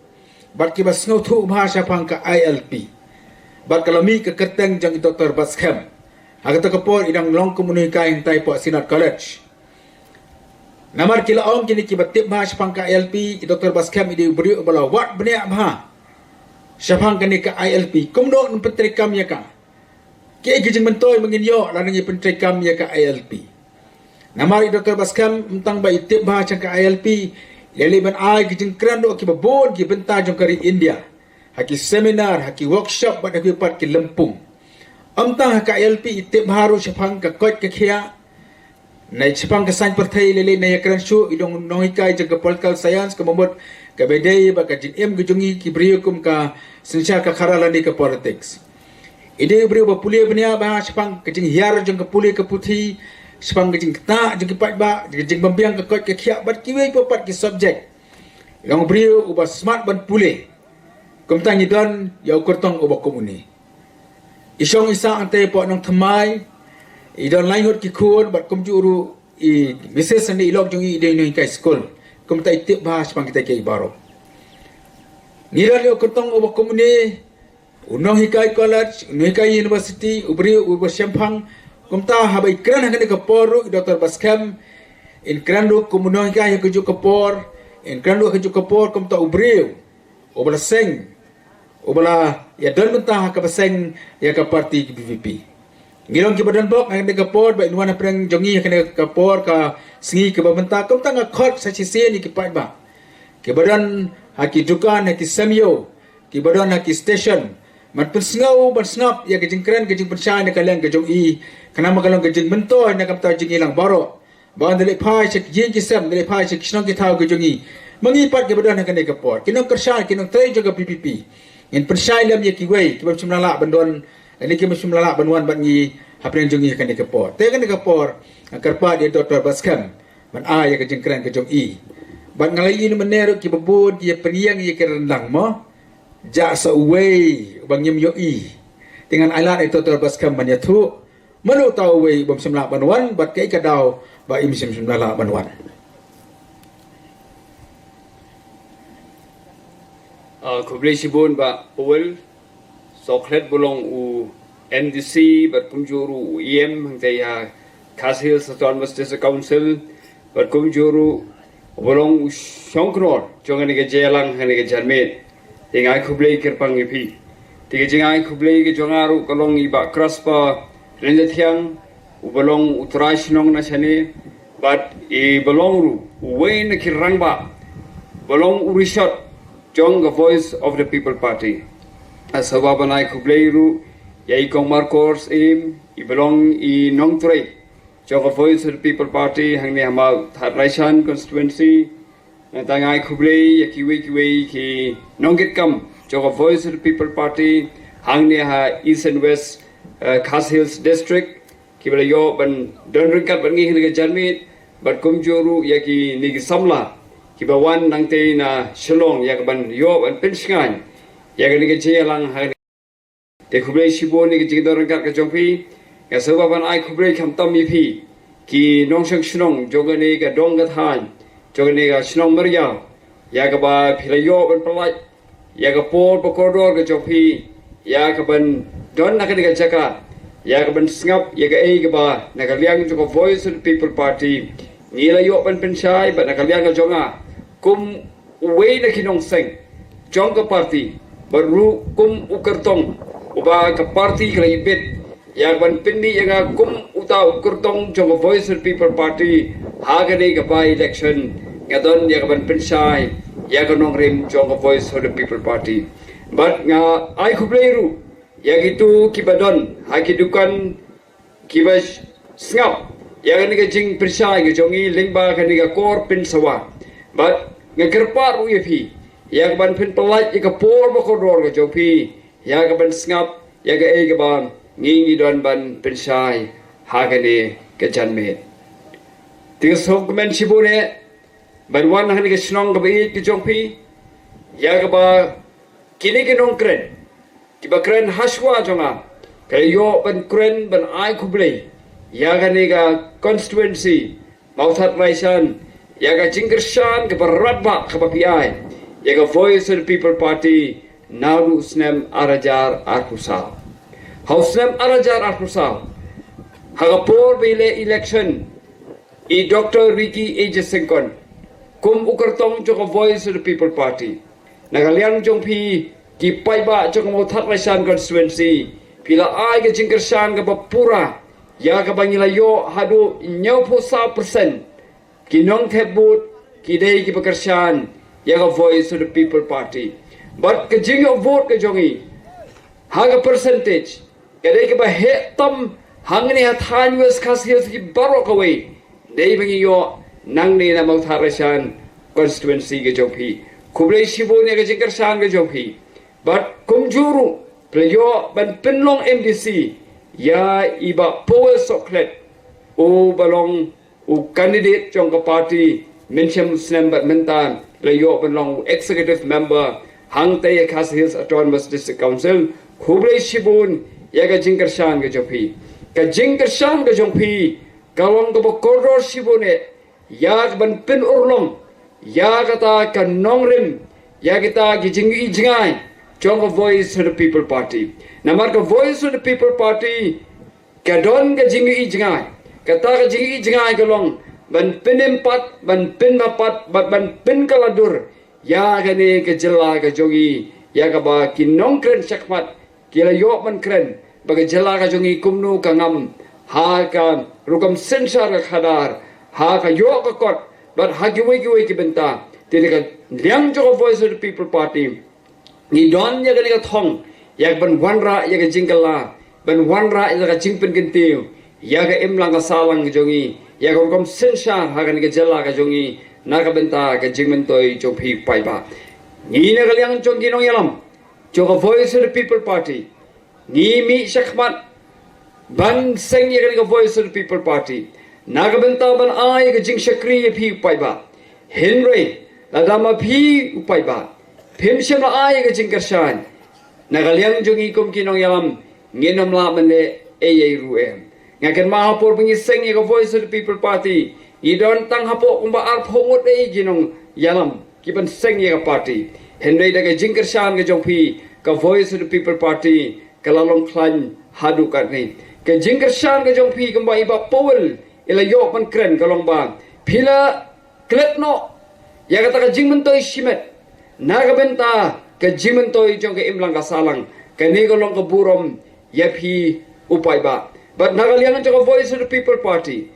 bad kiba sngewthuh bha shaphang ka I L P. Bad ka la mih ka kyrteng jong i Doctor Batskhem. Ha kata ka por i dang long kum u nonghikai hangtai hapoh Synod College. Namar ki la ong kine kiba tip bha shaphang ka I L P, i Doctor Batskhem i dei u briew uba la wad bniah bha shaphang kane ka I L P. Kumno ngin pyntreikam ïa ka? Kiei ki jingmyntoi ba ngin ïoh lada ngi pyntreikam ïa ka I L P? Namar i Doctor Batskhem ym tang ba i tip bha shaphang ka I L P, i la leit ban ai ki jingkren ruh ha kiba bun ki bynta jong ka ri India, ha ki seminar, ha ki workshop bad ha kiwei pat ki lympung. Ym tang ha ka I L P, i tip bha ruh shaphang ka koit ka khiah, na shaphang ka science pyrthei. Lei lei na ïakren shuh, i long nonghikai jong ka political science, ka mut kaba dei bad ka jingim ka jong ngi ki briew kum ka synshar ka khadar lane ka politics. I dei u briew ba pule bniah bha shaphang ka jinghiar jong ka pule ka puthi, shaphang ka jingktah jong ki paidbah, ka jingbymbiang ka koit ka khiah bad kiwei pat ki subject. I long u briew uba smart ban pule. Kumta ngi don ïa u kyrtong uba kum une. I shong i sah hangtai hapoh Nongthymmai, i don laingut ki khun bad kumjuh ruh i Missus lane i lok jong i i dei nonghikai skul. Kumta i tip bha shaphang kita kiei baroh. Ngi don ïa u kyrtong uba kum une, u nonghikai college, u nonghikai university, u briew uba shemphang. Kumta haba i kren ha kane ka por ruh i Doctor Batskhem, in kren ruh kum u nonghikai ha kajuh ka por, in kren ruh ha kajuh ka por kumta u briew uba la seng, uba la ïa don bynta ha kaba seng ïa ka party ka V P P. Ngi long kiba don bok ha kane ka por ba in wan hapdeng jong ngi ha kane ka por ka sngi kaba mynta. Kumta nga khot sa shisien ïa ki paidbah kiba don ha ki dukan, ha ki sem ïew, kiba don ha ki station, ban pynsngew ban sngap ïa ka jingkren ka jingpynshai na ka liang ka jong i, khnang ba ka long ka jingmyntoi na ka bynta jong ngi lang baroh. Ba ynda leit phai sha ki ïing ki sem, ynda leit phai sha ki shnong ki thaw ki jong ngi, ma ngi pat kiba don ha kane ka por, ki nongkyrshan, ki nongtrei jong ka V P P, ngin pynshai lem ïa kiwei kiba shym la lah ban don, lane kiba shym la lah ban wan bad ngi hapdeng jong ngi ha kane ka por. Te ha kane ka por nga kyrpad ïa Doctor Batskhem ban ai ïa ka jingkren ka jong i. Bad nga la ïohi mynne ruh kiba bun ki ïa pynïeng ïa ki ryndang mo. Jah sa uwei uba ngim ïohi. Te ngan ailad ïa Doctor Batskhem ban ïathuh mano uta uwei uba ym shym lah ban wan bad kaei ka daw ba im shym shym la lah ban wan. Ah, khublei shibun Bah Powell, Sohkhlet ba long u M D C bad kumjuh ruh u E M hangtai ha Khasi Hills Autonomous District Council, bad kumjuh ruh uba long u shongknor jong kane ka jingïalang ha kane ka janmiet. Te nga ai khublei kyrpang ïa phi. Te ka jingai khublei ka jong nga ruh ka long ïa i Bah Kraspa Rynjathiang, uba long u trai shnong na shane, bad i ba long ruh uwei na ki rangbah ba long u rishot jong ka Voice of the People Party. Nga sngewbha ban ai khublei ruh ïa i Kong Marcos Im, i ba long i nongtrei jong ka Voice of the People Party hangne ha Mawthadraishan constituency. Nangta nga ai khublei ïa kiwei kiwei ki nongkitkam jong ka Voice of the People Party hangne ha East and West, eh, Khasi Hills District, kiba la ïoh ban don ryngkat bad ngi ha kane ka janmiet, bad kumjuh ruh ïa kine ki samla kiba wan nangtei na Shillong ïa kaban ïoh ban pynshngaiñ ïa kane ka jingïalang ha. Te khublei shibun ïa ka jingdon ryngkat ka jong phi. Nga sngewbha ban ai khublei khamtam ïa phi ki nongshong shnong jong kane ka dong ka thaiñ, jong kane ka shnong Meriaw, ïa kaba phi la ïoh ban pynlait ïa ka por ba kordor ka jong phi ïa kaban don ha kane ka jaka, ïa kaban sngap ïa kaei kaba na ka liang jong ka Voice of the People Party ngi la ïoh ban pynshai, bad na ka liang ka jong nga kum uwei na ki nongseng jong ka party, bad ruh kum u kyrtong uba ka party ka la ibit ïa kaban pynmih ïa nga kum uta u kyrtong jong ka Voice of the People Party ha kane ka by-election. Nga don ïa kaban pynshai ïa ka nongrim jong ka Voice of the People Party. Bad nga ai khublei ruh ïa kito kiba don ha ki dukan kiba sngap ïa kane ka jingpynshai ka jong ngi lyngba kane ka kor pynsawa. Bad nga kyrpad ruh ïa phi ïa kaban pynpynlait ïa ka por ba kordor ka jong phi ïa kaban sngap ïa kaei kaba ngi ngi don ban pynshai ha kane ka janmiet. Te nga sngewkmen shibun eh ban wan ha kane ka shnong kaba ïeit ka jong phi ïa kaba kine ki nongkren kiba kren hashwa jong nga, ka ïoh ban kren ban ai khublei ïa kane ka constituency Mawthadraishan ïa ka jingkyrshan kaba radbah kaba phi ai ïa ka Voice of the People Party naduh u snem ar hajar arphew saw. Ha u snem ar hajar arphew saw, ha ka por ba ïaleh election i Doctor Ricky A J Syngkon kum u kyrtong jong ka Voice of the People Party, na ka liang jong phi ki paidbah jong ka Mawthadraishan constituency, phi la ai ka jingkyrshan kaba pura ïa kaba ngi la ïoh haduh hynñiewphew saw percent ki nongthep vote ki dei kiba kyrshan ïa ka Voice of the People Party. Bad ka jingïoh vote ka jong ngi ha ka percentage ka dei kaba heh tam hangne ha thaiñ West Khasi Hills ki baroh kawei, dei ba ngi ïoh nangne na Mawthadraishan constituency ka jong phi. Khublei shibun ïa ka jingkyrshan ka jong phi. Bad kumjuh ruh phi la ïoh ban pynlong M D C ïa i Bah Powell Sohkhlet, uba long u candidate jong ka party mynshem snem bad mynta la ïoh ban long u executive member hangtei ha Khasi Hills Autonomous District Council. Khublei shibun ïa ka jingkyrshan ka jong phi. Ka jingkyrshan ka jong phi ka long kaba kordor shibun eh ïa kaban pynurlong ïa kata ka nongrim, ïa kita ki jingïohi jngai jong ka Voice of the People Party. Namar ka Voice of the People Party ka don ka jingïohi jngai. Kata ka jingïohi jngai ka long ban pynim pat, ban pynbha pat, bad ban pynkylla dur ïa kane ka jylla ka jong ngi, ïa kaba ki nongkren shakhmat ki la ïoh ban kren ba ka jylla ka jong ngi kumno ka ngam ha ka rukom synshar ka khadar, ha ka ïoh ka kot, bad ha kiwei kiwei ki bynta. Te na ka liang jong ka Voice of the People Party ngi don ïa kane ka thong ïa kaban wanrah ïa ka jingkylla, ban wanrah ïa ka jingpynkyntiew ïa ka imlang ka sahlang ka jong ngi, ïa ka rukom synshar ha kane ka jylla ka jong ngi na ka bynta ka jingmyntoi jong phi paidbah. Ngi na ka liang jong ki nongïalam jong ka Voice of the People Party ngi mih shakhmat ban seng ïa kane ka Voice of the People Party na ka bynta ban ai ka jingshakri ïa phi u paidbah. Hynrei lada ma phi u paidbah phim shym la ai ka jingkyrshan, na ka liang jong ngi kum ki nongïalam ngin ym lah ban leh ei ei ruh em. Nga kynmaw ha por ba ngi seng ïa ka Voice of the People Party ngi don tang hapoh kumba arphew ngut ei ki nongïalam kiban seng ïa ka party. Hynrei da ka jingkyrshan ka jong phi, ka Voice of the People Party ka la long khlaiñ haduh katne. Ka jingkyrshan ka jong phi kumba i Bah Powell i la ïoh ban kren ka long ba phi la klet noh ïa kata ka jingmyntoi shimet na ka bynta ka jingmyntoi jong ka imlang ka sahlang. Kane ka long ka burom ïa phi u paidbah. Bad na ka liang jong ka Voice of the People Party,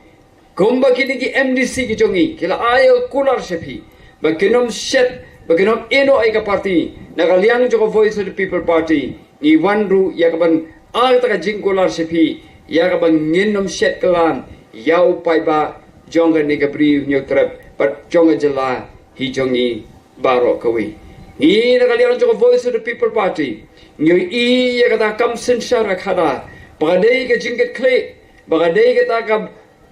kumba kine ki M D C ki jong ngi ki la ai ïa ka kular sha phi, ba kin ym shet, ba kin ym ïehnoh ïa ka party, na ka liang jong ka Voice of the People Party, ngi wan ruh ïa ka ban ai kata ka jingkular sha phi, ïa ka ban ngin ym shet kylla ïa u paidbah jong kane ka Bri u Hynñiewtrep bad jong ka jylla hi jong ngi baroh kawei. Ngi na ka liang jong ka Voice of the People Party ngi ïohi ïa kata ka kam synshar ka khadar ba ka dei ka jingkitkhlieh, ba ka dei kata ka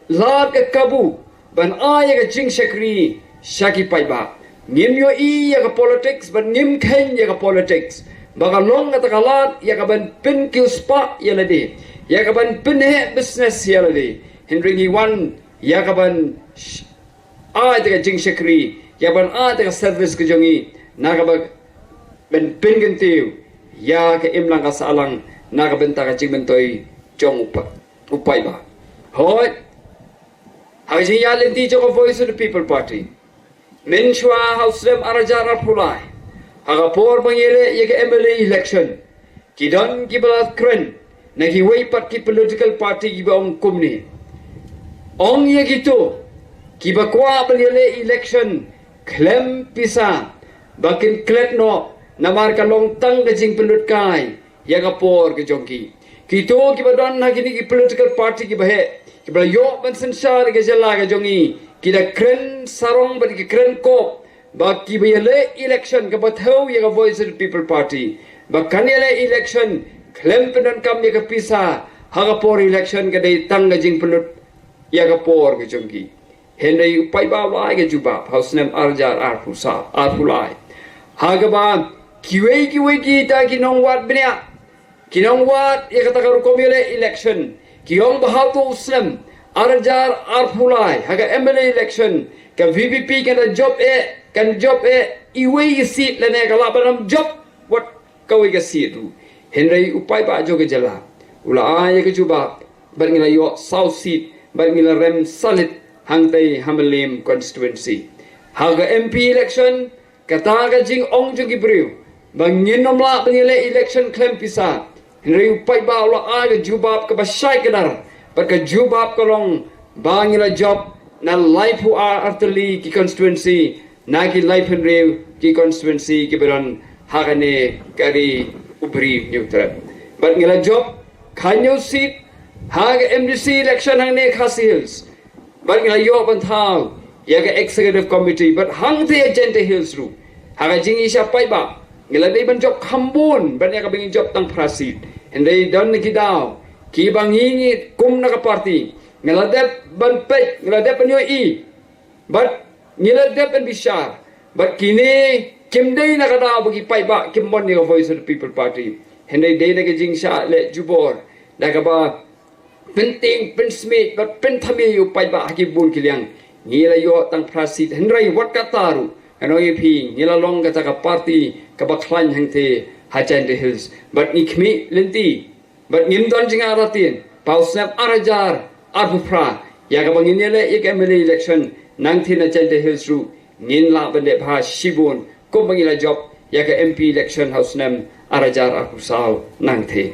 lad ka kabu ban ai ïa ka jingshakri sha ki paidbah. Ngim ïohi ïa ka politics bad ngim kheiñ ïa ka politics ba ka long kata ka lad ïa ka ban pynkiew spah ïa lade, ïa ka ban pynheh business ïa lade. Hynrei ngi wan ïa ka ban sh- ai ïa ka jingshakri, ïa ka ban ai ïa ka service ka jong ngi na ka ba ban pynkyntiew ïa ka imlang ka sahlang na ka bynta ka jingmyntoi jong u pa- u paidbah. Hooid, ha ka jingïaid lynti jong ka Voice of the People Party, mynshuwa ha u snem ar hajar arphew lai, ha ka por ba ngi ïaleh ïa ka M L A election, ki don kiba la kren na kiwei pat ki political party kiba ong kumne: Ong ïa kito kiba kwah ban ïaleh election khlem pisa ba kin klet noh, namar ka long tang ka jingpynlut kai ïa ka por ka jong ki. Kito kiba don ha kine ki political party kiba heh, kiba la ïoh ban synshar ïa ka jylla ka jong ngi, ki da kren sarong bad ki kren kop ba kiba ïaleh election, kaba thew ïa ka Voice of the People Party ba kan ïaleh election khlem pyndonkam ïa ka pisa ha ka por election, ka dei tang ka jingpynlut ïa ka por ka jong ki. Hynrei u paidbah u la ai ka jubab ha u snem ar hajar arphew saw, arphew lai, ha kaba kiwei kiwei kita ki nongwad bniah, ki nongwad ïa kata ka rukom ïaleh election, ki ong ba ha uto u snem ar hajar arphew lai, ha ka M L A election, ka V P P kan da jop eh, kan jop eh iwei i seat lane ka lah ban ym jop wat kawei ka seat ruh. Hynrei u paidbah jong ka jylla u la ai ïa ka jubab bad ngi la ïoh saw seat bad ngi la rem salit hangtei ha Mylliem constituency. Ha ka M P election, kata ka jingong jong ki briew ba ngin ym lah ban ïaleh election khlem pisa, hynrei u paidbah u la ai ka jubab kaba shai kdar, bad ka jubab ka long ba ngi la jop na laiphew ar tylli ki constituency na ki laiphew hynriew ki constituency kiba don ha kane ka ri u Bri u Hynñiewtrep. Bad ngi la jop khathynñiew seat ha ka M D C election hangne Khasi Hills. Bad ngi la ïoh ban thaw ïa ka executive committee, bad hangtei ha Jaintia Hills ruh, ha ka jingïaishah paidbah, ngi la dei ban jop kham bun ban ïa kaba ngin jop tang phra seat. Hynrei don na ki daw kiba ngi, ngi kum na ka party ngi la dep ban peit, ngi la dep ban ïohi, bad ngi la dep ban bishar, bad kine kim dei na ka daw ba ki paidbah kim mon ïa ka Voice of the People Party. Hynrei dei na ka jingshah leh jubor da kaba pyntieng pynsmiej bad pynthame ïa u paidbah ha ki bun ki liang. Ngi la ïoh tang phra seat, hynrei wat kata ruh ngan ong ïa phi, ngi la long kata ka party kaba khlaiñ hangtei ha Jaintia Hills. Bad ngi khmih lynti bad ngim don jingïarap tien ba ha u snem ar hajar arphew phra, ïa kaba ngin ïaleh ïa ka M L A election nangtei na Jaintia Hills ruh, ngin lah ban leh bha shibun kumba ngi la jop ïa ka M P election ha u snem ar hajar arphew saw nangtei.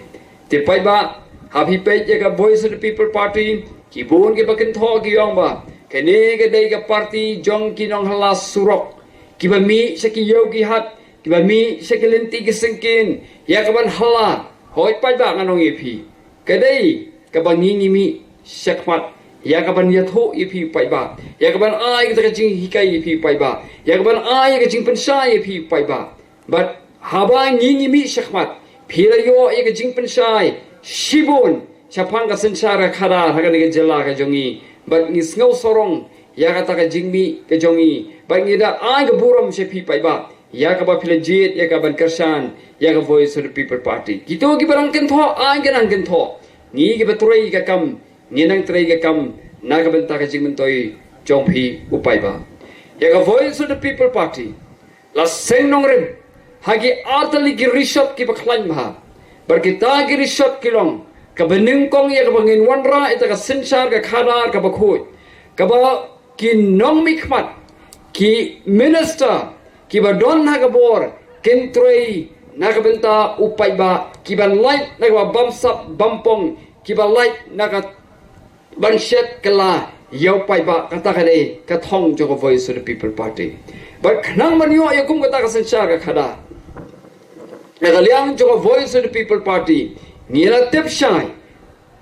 Te paidbah, haba phi peit ïa ka Voice of the People Party, ki bun kiba kynthoh ki ong ba kane ka dei ka party jong ki nonghylla surok, kiba mih sha ki ïew ki hat, kiba mih sha ki lynti ki syngkien ïa ka ban hylla. Hooid paidbah, ngan ong ïa phi, ka dei kaba ngi, ngi mih shakhmat ïa ka ban ïathuh ïa phi paidbah, ïa ka ban ai kata ka jinghikai ïa phi paidbah, ïa ka ban ai ïa ka jingpynshai ïa phi paidbah. Bad haba ngi, ngi mih shakhmat, phi la ïoh ïa ka jingpynshai shibun shaphang ka synshar ka khadar ha kane ka jylla ka jong ngi. Bad ngi sngew sarong ïa kata ka jingmih ka jong ngi, bad ngi da ai ka burom sha phi paidbah ïa kaba phi la jied ïa ka ban kyrshan ïa ka Voice of the People Party. Kito kiba nang kynthoh, ai ki nang kynthoh. Ngi kiba trei ka kam, ngi nang trei ka kam na ka bynta ka jingmyntoi jong phi u paidbah. Ïa ka Voice of the People Party la seng nongrim ha ki artylli ki rishot kiba khlaiñ bha. Bad kita ki rishot ki long kaba nyngkong ïa kaba ngin wanrah ïa kata ka synshar ka khadar kaba khuid, kaba ki nongmihkhmat, ki minister kiba don ha ka bor kin trei na ka bynta u paidbah, kiba lait na kaba bamsap bampong, kiba lait na ka ban shet kylla ïa u paidbah. Kata ka dei ka thong jong ka Voice of the People Party. Bad khnang ban ïoh ïa kum kata ka synshar ka khadar na ka liang jong ka Voice of the People Party, ngi la tip shai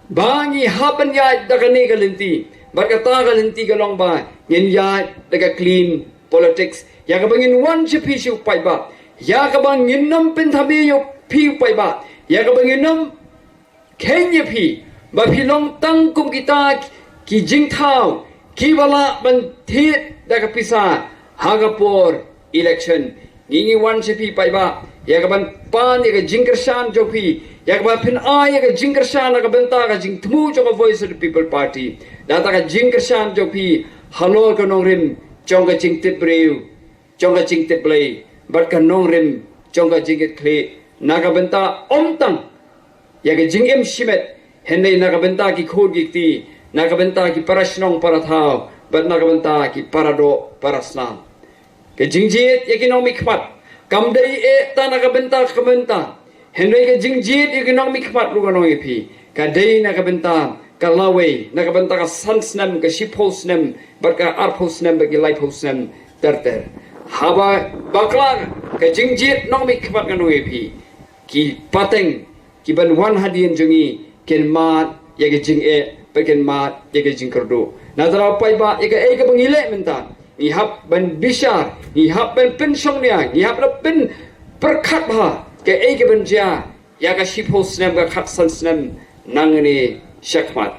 ba ngi hap ban ïaid da kane ka lynti. Bad kata ka lynti ka long ba ngin ïaid da ka clean politics, ïa kaba ngin wan sha phi sha u paidbah, ïa kaba ngin ym pynthame ïa phi u paidbah, ïa kaba ngin ym kheiñ ïa phi ba phi long tang kum kita ki jingthaw kiba lah ban thied da ka pisa ha ka por election. Ngi ngi wan sha phi paidbah ïa kaban pan ïa ka jingkyrshan jong phi, ïa kaba phin ai ïa ka jingkyrshan na ka bynta ka jingthmu jong ka Voice of the People Party. Da kata ka jingkyrshan jong phi halor ka nongrim jong ka jingtip briew, jong ka jingtip Blei, bad ka nongrim jong ka jingkitkhlieh na ka bynta ym tang ïa ka jingim shimet, hynrei na ka bynta ki khun ki kti, na ka bynta ki para shnong para thaw, bad na ka bynta ki para doh para snam. Ka jingjied ïa ki nongmihkhmat kam dei eh tang na ka bynta ka bynta, hynrei ka jingjied ïa ki nongmihkhmat ruh ka nong ïa phi ka dei na ka bynta ka lawei, na ka bynta ka san snem, ka shiphew snem, bad ka arphew snem, bad ki laiphew snem ter ter. Haba bakla ka jingjied nongmihkhmat ka nong ïa phi, ki pateng kiban wan hadien jong ngi kin mad ïa ka jingeh, bad kin mad ïa ka jingkyrduh. Na thaw paidbah, ïa kaei kaba ngi leh mynta, ngi hap ban bishar, ngi hap ban pynshongnia, ngi hap ban pynpyrkhat bha kaei kaban jia ïa ka shiphew snem, ka khatsan snem nangne shakhmat.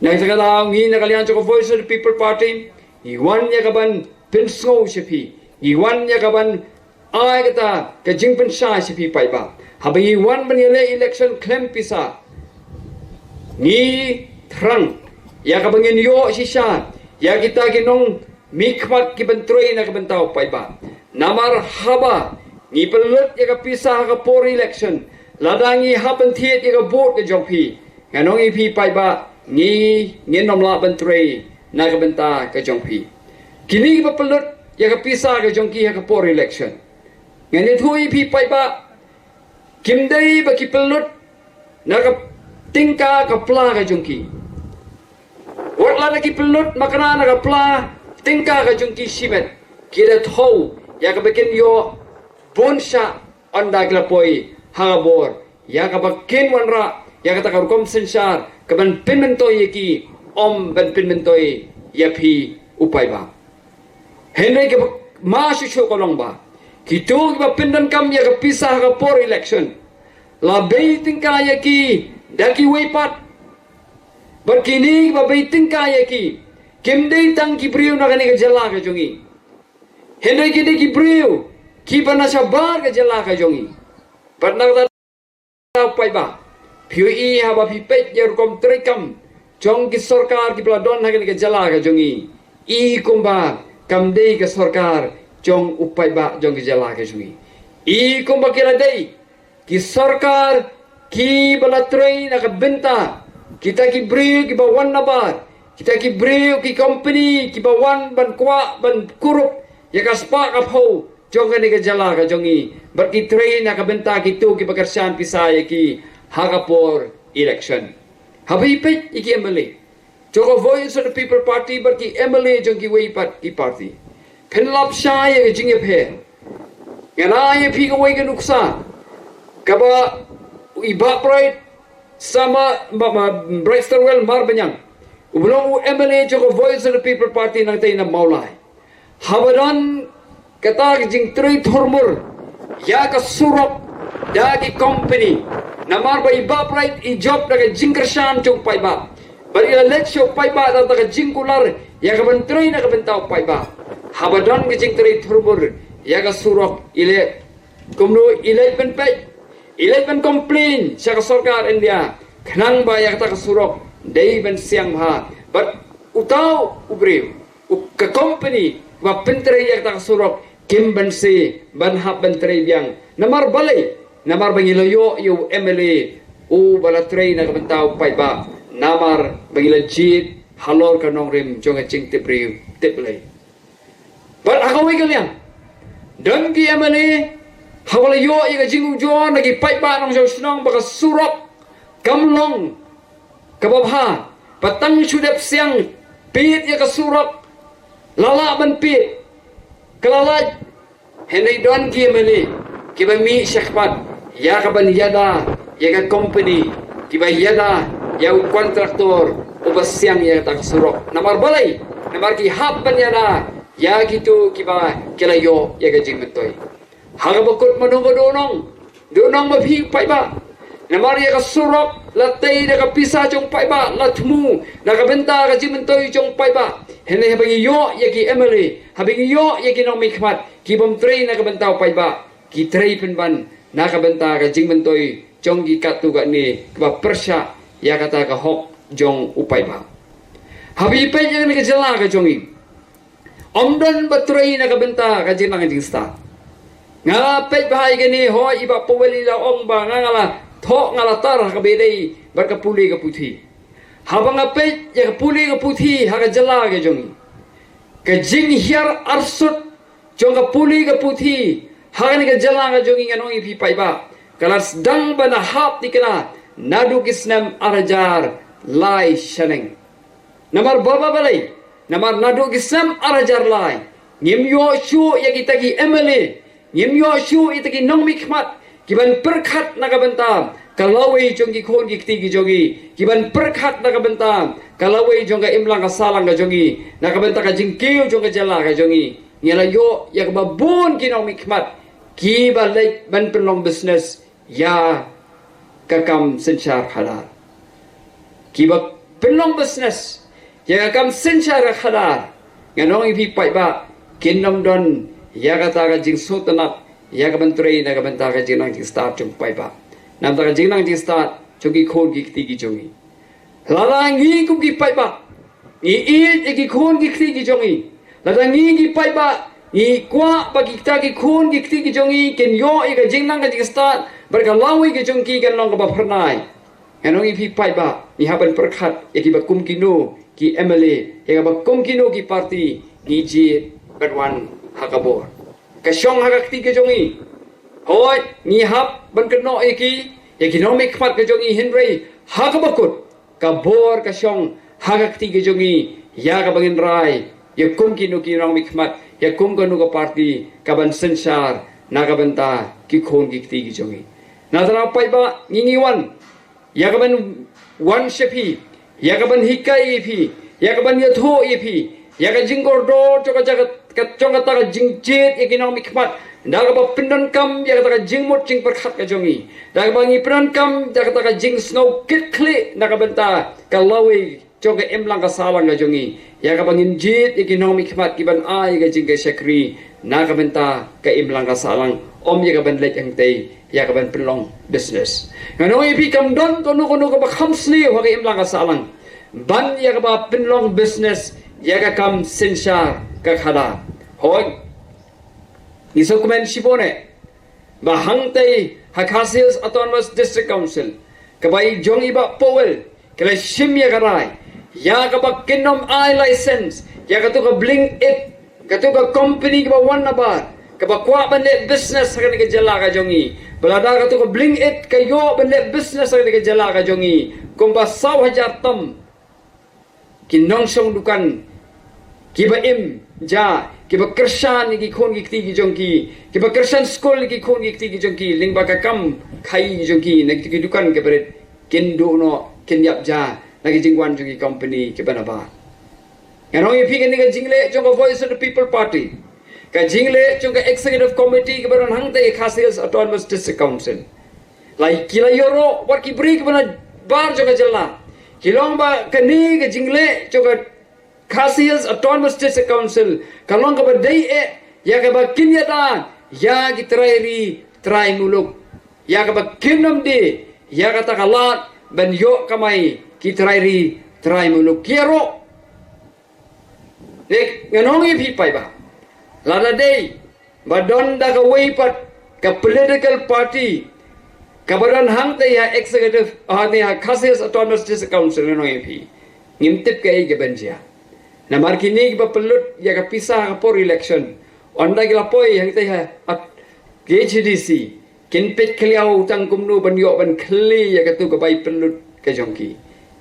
Na kata ka daw ngi na ka liang jong ka Voice of the People Party ngi wan ïa kaban pynsngew sha phi, ngi wan ïa kaban ai kata ka jingpynshai sha phi paidbah. Haba ngi wan ban ïaleh election khlem pisa, ngi thrang ïa kaba ngin ïoh shisha ïa kita ki nongmihkhmat kiban trei na ka bynta u paidbah. Namar haba ngi pynlut ïa ka pisa ha ka por election, lada ngi hap ban thied ïa ka vote ka jong phi, ngan ong ïa phi paidbah, ngi ngin ym lah ban trei na ka bynta ka jong phi. Kine kiba pynlut ïa ka pisa ka jong ki ha ka por election, ngan ïathuh ïa phi paidbah, kim dei ba ki pynlut na ka tyngka ka pla ka jong ki. Wat lada ki pynlut makna na ka pla tyngka ka jong ki shimet, ki da thew ïa kaba kin ïoh bun shah ynda ki la poi ha ka bor, ïa kaba kin wanrah ïa kata ka rukom synshar kaban pynmyntoi ïa ki, ym ban pynmyntoi ïa phi u paidbah. Hynrei kaba ma shuh shuh ka long ba kito kiba pyndonkam ïa ka pisa ha ka por election, la bei tyngka ïa ki da kiwei pat. Bad kine kiba bei tyngka ïa ki kim dei tang ki briew na kane ka jylla ka jong ngi, hynrei ki dei ki briew kiba na shabar ka jylla ka jong ngi. Bad na kata u paidbah, phi ïohi haba phi peit ïa rukom treikam jong ki sorkar kiba la don ha kane ka jylla ka jong ngi, i kumba kam dei ka sorkar jong u paidbah jong ka jylla ka jong ngi. I kumba ki la dei ki sorkar kiba la trei na ka bynta kita ki briew kiba wan nabar, kita ki briew, ki company kiba wan ban kwah ban kurup ïa ka spah ka phew jong kane ka jylla ka jong ngi, bad ki trei na ka bynta kito kiba kyrshan pisa ïa ki ha ka por election. Haba phi peit ïa ki MLA jong ka Voice of the People Party bad ki MLA jong kiwei pat ki party, phin lap shai ïa ka jingïapher. Ngan ai ïa phi kawei ka nuksa kaba i Bah Bright Star Mar, Bah, Bah, Bright Starwell Marbaniang, uba long u MLA jong ka Voice of the People Party nangtei na Mawlai. Haba don kata ka jingtrei thurmur ïa ka surok da ki company, namar ba i Bah Bright i jop da ka jingkyrshan jong u paidbah, bad i la leit sha u paidbah da ka jingkular ïa kaban trei na ka bynta u paidbah. Haba don ka jingtrei thurmur ïa ka surok, i leh kumno? I leit ban peit, i leit ban complain sha ka sorkar India khnang ba ïa kata ka surok dei ban siang bha. Bad uta u briew, u, ka company ba pyntrei ïa kata ka surok, kim banse ban hap ban trei biang. Namar balei? Namar ba ngi la ïoh ïa u MLA uba la trei na ka bynta u paidbah, namar ba ngi la jied halor ka nongrim jong ka jingtip briew tip Blei. Bad ha kawei ka liang, don ki MLA haba la ïoh ïa ka jingujor na ki paidbah nongshong shnong ba ka surok kam long kaba bha, ba tang shu dep siang Peit ïa ka surok, la lah ban peit, ka la lait. Hynrei don ki MLA kiba mih shakhmat ïa ka ban ïada ïa ka company, kiba ïada ïa u kontraktor uba siang ïa kata ka surok. Namar balei? Namar ki hap ban ïada ïa kito kiba ki la ïoh ïa ka jingmyntoi. Ha kaba kut mano ba dohnud, dohnud ma phi paidbah. Namar ïa ka surok la tei da ka pisa jong paidbah, la thmu na ka bynta ka jingmyntoi jong paidbah. Hynrei haba ngi ïoh ïa ki MLA, haba ngi ïoh ïa ki nongmihkhmat ki bym trei na ka bynta u paidbah, ki trei pynban na ka bynta ka jingmyntoi jong ki katto katne, kaba pyrshah ïa kata ka hok jong u paidbah. Haba ngi peit ïa kane ka jylla ka jong ngi, ym don ba trei na ka bynta ka jingnang jingstad. Nga la peit bha ïa kane, hooid, i Bah Powell i la ong ba nga, nga la thoh, nga la tar ha kaba ïadei bad ka pule ka puthi. Haba nga peit ïa ka pule ka puthi ha ka jylla ka jong ngi, ka jinghiar arsut jong ka pule ka puthi ha kane ka jylla ka jong ngi, ngan ong ïa phi paidbah, ka la sdang ban hap thikna naduh ki snem ar hajar lai shaneng. Namar ba, ba balei? Namar naduh ki snem ar hajar lai, ngim ïoh shuh ïa kita ki MLA, ngim ïoh shuh ïa kita ki nongmihkhmat ki ban pyrkhat na ka bynta ka lawei jong ki khun ki kti ki jong ngi, ki ban pyrkhat na ka bynta ka lawei jong ka imlang ka sahlang ka jong ngi, na ka bynta ka jingkiew jong ka jylla ka jong ngi. Ngi la ïoh ïa kaba bun ki nongmihkhmat kiba leit ban pynlong business ïa ka kam synshar khadar. Kiba pynlong business ïa ka kam synshar khadar, ngan ong ïa phi paidbah, kin ym don ïa kata ka jingsngewtynnat ïa ka ban trei na ka bynta ka jingnang jingstad jong paidbah, na ka bynta ka jingnang jingstad jong ki khun ki kti ki jong ngi. Lada ngi kum ki paidbah ngi ïeit ïa ki khun ki kti ki jong ngi, lada ngi ki paidbah ngi kwah ba kita ki khun ki kti ki jong ngi kin ïoh ïa ka jingnang ka jingstad bad ka lawei ka jong ki kan long kaba phyrnai, ngan ong ïa phi paidbah, ngi hap ban pyrkhat ïa kiba kum kino ki MLA, ïa kiba kum kino ki party ngi jied bad wan ha ka bor. Ka shong ha ka kti ka jong ngi. Hooid, ngi hap ban kynnoh ïa ki, ïa ki nongmihkhmat ka jong ngi, hynrei ha kaba kut, ka bor ka shong ha ka kti ka jong ngi, ïa kaba ngin rai ïa kum kino ki nongmihkhmat, ïa kum kano ka party ka ban synshar na ka bynta ki khun ki kti ki jong ngi. Na tang paidbah, ngi ngi wan ïa ka ban wan sha phi, ïa ka ban hikai ïa phi, ïa ka ban ïathuh ïa phi ïa ka jingkordor jong ka, jong ka, jong kata ka jingjied ïa ki nongmihkhmat, da kaba pyndonkam ïa kata ka jingmut jingpyrkhat ka jong ngi, da kaba ngi pyndonkam ïa kata ka jingsngew kit khlieh na ka bynta ka lawei jong ka imlang ka sahlang ka jong ngi, ïa kaba ngin jied ïa ki nongmihkhmat ki ban ai ka jingshakri na ka bynta ka imlang ka sahlang, ym ïa ka ban leit hangtei ïa ka ban pynlong business. Ngan ong ïa phi, kam don kano kano kaba kham sniew ha ka imlang ka sahlang ban ïa kaba pynlong business ïa ka kam synshar ka khadar. Hooid, ngi sngewkmen shibun eh ba hangtei ha Khasi Hills Autonomous District Council, kaba i jong i Bah Powell, ka la shim ïa ka rai ïa kaba kin ym ai license ïa kato ka Blink It, kato ka company kaba wan nabar, kaba kwah ban leh business ha kane ka jylla ka jong ngi. Ba lada kato ka Blink It ka ïoh ban leh business ha kane ka jylla ka jong ngi, kumba saw hajar tam ki nongshong dukan kiba im ja, kiba kyrshan ïa ki khun ki kti ki jong ki, kiba kyrshan skul ïa ki khun ki kti ki jong ki, lyngba ka kam khaïi ki jong ki na kito ki dukan kiba rit, kin duh noh, kin ïap ja na ki jingwan jong ki company kiba nabar. Ngan ong ïa phi, kane ka jingleh jong ka Voice of the People Party, ka jingleh jong ka Executive Committee kaba don hangtei Khasi Hills Autonomous District Council, la ki la ïaroh wat ki briew kiba nabar jong ka jylla, ki long ba kane ka jingleh jong ka Khasi Hills Autonomous District Council ka long kaba dei eh ïa kaba kin ïada ïa ki trai ri trai muluk, ïa kaba kin ym die ïa kata ka lad ban ïoh kamai ki trai ri trai muluk. Ki ïaroh. Ngan ong ïa phi paidbah, lada dei ba don da kawei pat ka political party kaba don hangtei ha executive, hangtei ha Khasi Hills Autonomous District Council, ngan ong ïa phi, ngim tip kaei kaban jia. Namar kine kiba pynlut ïa ka pisa ha ka por election, ynda ki la poi hangtei ha, ha KHADC, kin peit khlieh tang kumno ban ïoh ban khlieh ïa kato ka bai pynlut ka jong ki.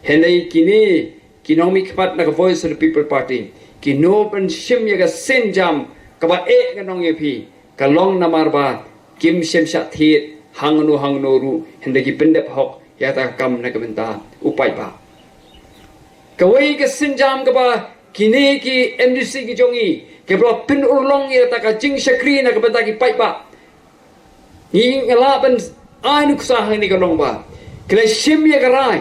Hynrei kine ki nongmihkhmat na ka Voice of the People Party, kino ban shim ïa ka sienjam kaba eh ngan ong ïa phi, ka long namar ba kim shym shah thied hangno hangno ruh, hynrei ki pyndep hok ïa kata ka kam na ka bynta u paidbah. Kawei ka sienjam kaba kine ki M D C ki jong ngi kiba la pynurlong ïa kata ka jingshakri na ka bynta ki paidbah. Ngi, nga lah ban ai nuksa hangne ka long ba ki la shim ïa ka rai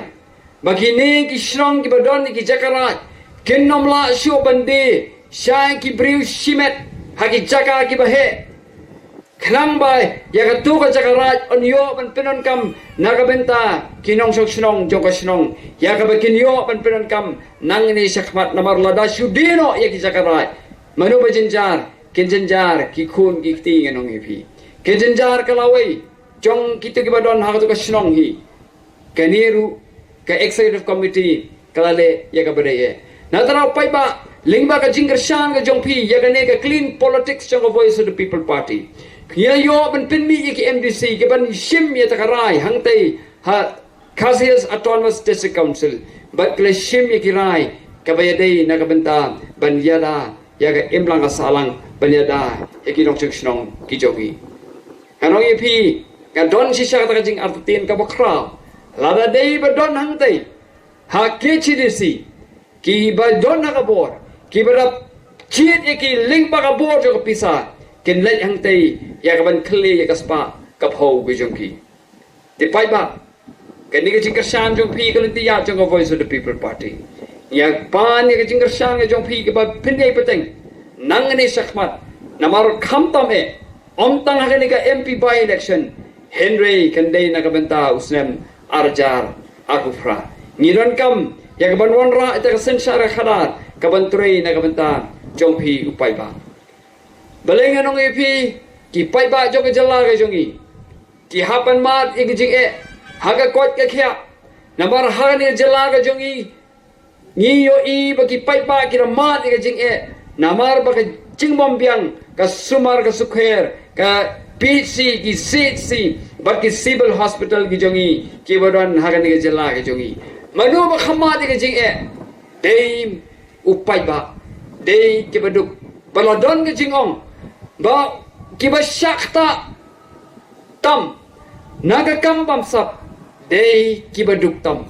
ba kine ki shnong kiba don ïa ki jaka raid kin ym lah shuh ban die sha ki briew shimet ha ki jaka kiba heh. Khnang ba ïa kato ka jaka raid yn ïoh ban pyndonkam na ka bynta ki nongshong shnong jong ka shnong, ïa kaba kin ïoh ban pyndonkam nangne shakhmat, namar lada shu die noh ïa ki jaka raid, mano ba jynjar? Kin jynjar ki khun ki kti, ngan ong ïa phi. Kin jynjar ka lawei jong kito kiba don ha kato ka shnong hi. Kane ruh ka executive committee ka la leh ïa kaba dei eh. Na kata daw paidbah, lyngba ka jingkyrshan ka jong phi ïa kane ka clean politics jong ka Voice of the People Party, ngi la ïoh ban pynmih ïa ki M D C kiban shim ïa kata ka rai hangtei ha Khasi Hills Autonomous District Council, bad ki la shim ïa ki rai kaba ïadei na ka bynta ban ïada ïa ka imlang ka sahlang, ban ïada ïa ki nongshong shnong ki jong ngi. Ngan ong ïa phi, ka don shisha kata ka jingartatien kaba khraw. Lada dei ba don hangtei ha K H A D C kiba don ha ka bor, kiba da jied ïa ki lyngba ka bor jong ka pisa, kin leit hangtei ïa kaban khlieh ïa ka spah ka phew ka jong ki. Te paidbah, kane ka jingkyrshan jong phi ka lynti ïa jong ka Voice of the People Party. Ïa pan ïa ka jingkyrshan ka jong phi kaba pynïaid pateng nangne shakhmat, namar khamtam eh, ym tang ha kane ka M P by-election, hynrei kan dei na ka bynta u snem ar hajar arphew phra. Ngi donkam ïa kaban wanrah ïa ka synshar khadar kaban trei na ka bynta jong phi u paidbah. Balei ngan ong ïa phi, ki paidbah jong ka jylla ka jong ngi ki hap ban mad ïa ka jingeh ha ka koit ka khiah. Namar ha kane ka jylla ka jong ngi, ngi ïohi ba ki paidbah ki da mad ïa ka jingeh namar ba ka jingbym biang ka sumar ka sukher, ka P H C, ki C H C bad ki civil hospital ki jong ngi kiba don ha kane ka jylla ka jong ngi. Mano ba khlem mad ïa ka jingeh? Dei u paidbah, dei kiba duk. Ba la don ka jingong ba kiba shah ktah tam na ka kam bamsap dei kiba duk tam.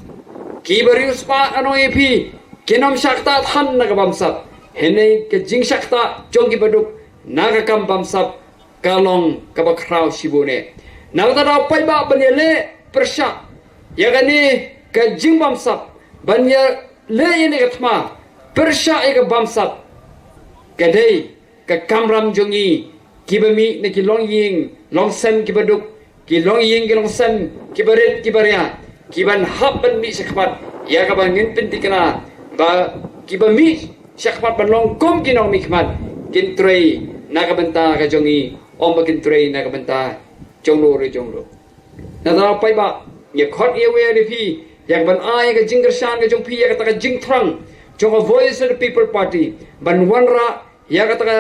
Kiba riewspah, ngan ong ïa phi, kin ym shah ktah than na ka bamsap, hynrei ka jingshah ktah jong kiba duk na ka kam bamsap ka long kaba khraw shibun eh. Na kata daw paidbah, ban ïaleh pyrshah ïa kane ka jingbamsap, ban ïaleh ïa kane ka thma pyrshah ïa ka bamsap, ka dei ka kamram jong ngi kiba mih na ki longïing longsem kiba duk, ki longïing ki longsem kiba rit kiba ria, kiban hap ban mih shakhmat ïa kaba ngin pynthikna ba kiba mih shakhmat ban long kum ki nongmihkhmat kin trei na ka bynta ka jong ngi, ym ba kin trei na ka bynta jong no re jong no. Na kata daw paidbah, ngi khot ngi wer ïa phi ïa kaban ai ka jingkyrshan ka jong phi ïa kata ka jingthrang jong ka Voice of the People Party ban wanrah ïa kata ka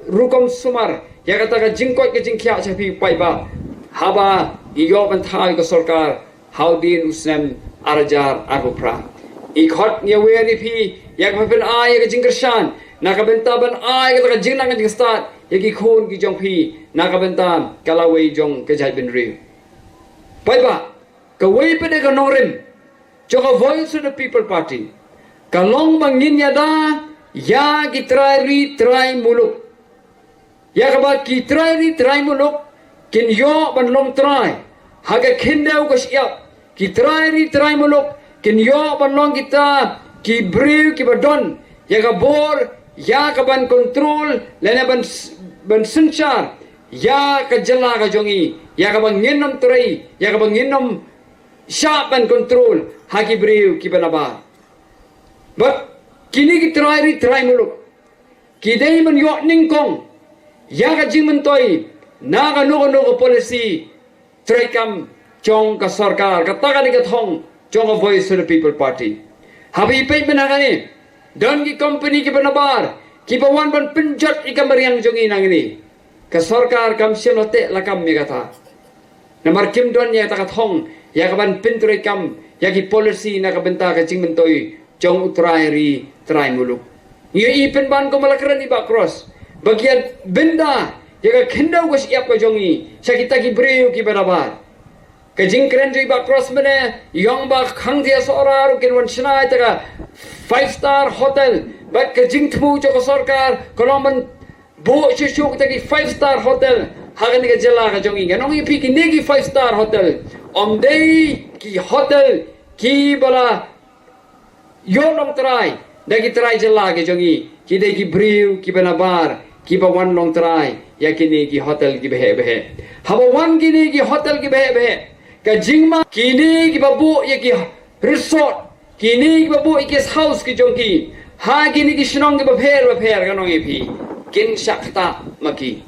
rukom sumar, ïa kata ka jingkoit ka jingkhiah sha phi paidbah, haba ïoh ban thaw ïa ka sorkar ha u dien u snem ar hajar arphew phra. Ngi khot ngi wer ïa phi ïa kaban ai ïa ka jingkyrshan na ka bynta ban ai kata ka jingnang ka jingstad ïa ki khun ki jong phi na ka bynta ka lawei jong ka jaitbynriew. Paidbah, kawei pat de ka nongrim jong ka Voice of the People Party ka long ba ngin ïada ïa ki trai ri trai muluk, ïa kaba ki trai ri trai muluk kin ïoh ban long trai ha ka khyndew ka shyiap. Ki trai ri trai muluk kin ïoh ban long kita ki briew kiba don ïa ka bor ïa kaban kontrol lane ban s-, ban synshar ïa ka jylla ka jong ngi, ïa kaba ngin ym trei, ïa kaba ngin ym shah ban kontrol ha ki briew kiba nabar. Bad kine ki trai ri trai muluk ki dei ban ïoh nyngkong ïa ka jingmyntoi na kano kano ka policy treikam jong ka sorkar. Kata ka dei ka thong jong ka Voice of the People Party. Haba phi peit mynta hangne, don ki company kiba nabar kiba wan ban pynjot ïa ka mariang jong ngi nangne. Ka sorkar kam shym la teh lakam ïa kata. Namar kim don ïa kata ka thong ïa kaban pyntreikam ïa ki policy na ka bynta ka jingmyntoi jong u trai ri trai muluk. Ngi ïohi pynban kumba la kren i Bah Cross ba ki ïa bynda ïa ka khyndew ka shyiap ka jong ngi sha kita ki briew kiba nabar. Ka jingkren jong i Bah Cross mynne, i ong ba Khangthia Sohra ruh kin wan shna ïa ka five star hotel. Bad ka jingthmu jong ka sorkar ka long ban buh shuh shuh kita ki five star hotel ha kane ka jylla ka jong ngi. Ngan ong ïa phi, kine ki five star hotel ym dei ki hotel kiba la ïoh long trai da ki trai jylla ki jong ngi. Ki dei ki briew kiba nabar kiba wan long trai ïa kine ki hotel kiba heh ba heh. Haba wan kine ki hotel kiba heh ba heh, ka jingma kine kiba buh ïa ki resort, kine kiba buh ïa ki guest house ki jong ki ha kine ki shnong kiba pher ba pher, ngan ong ïa phi, kin shah ktah ma ki.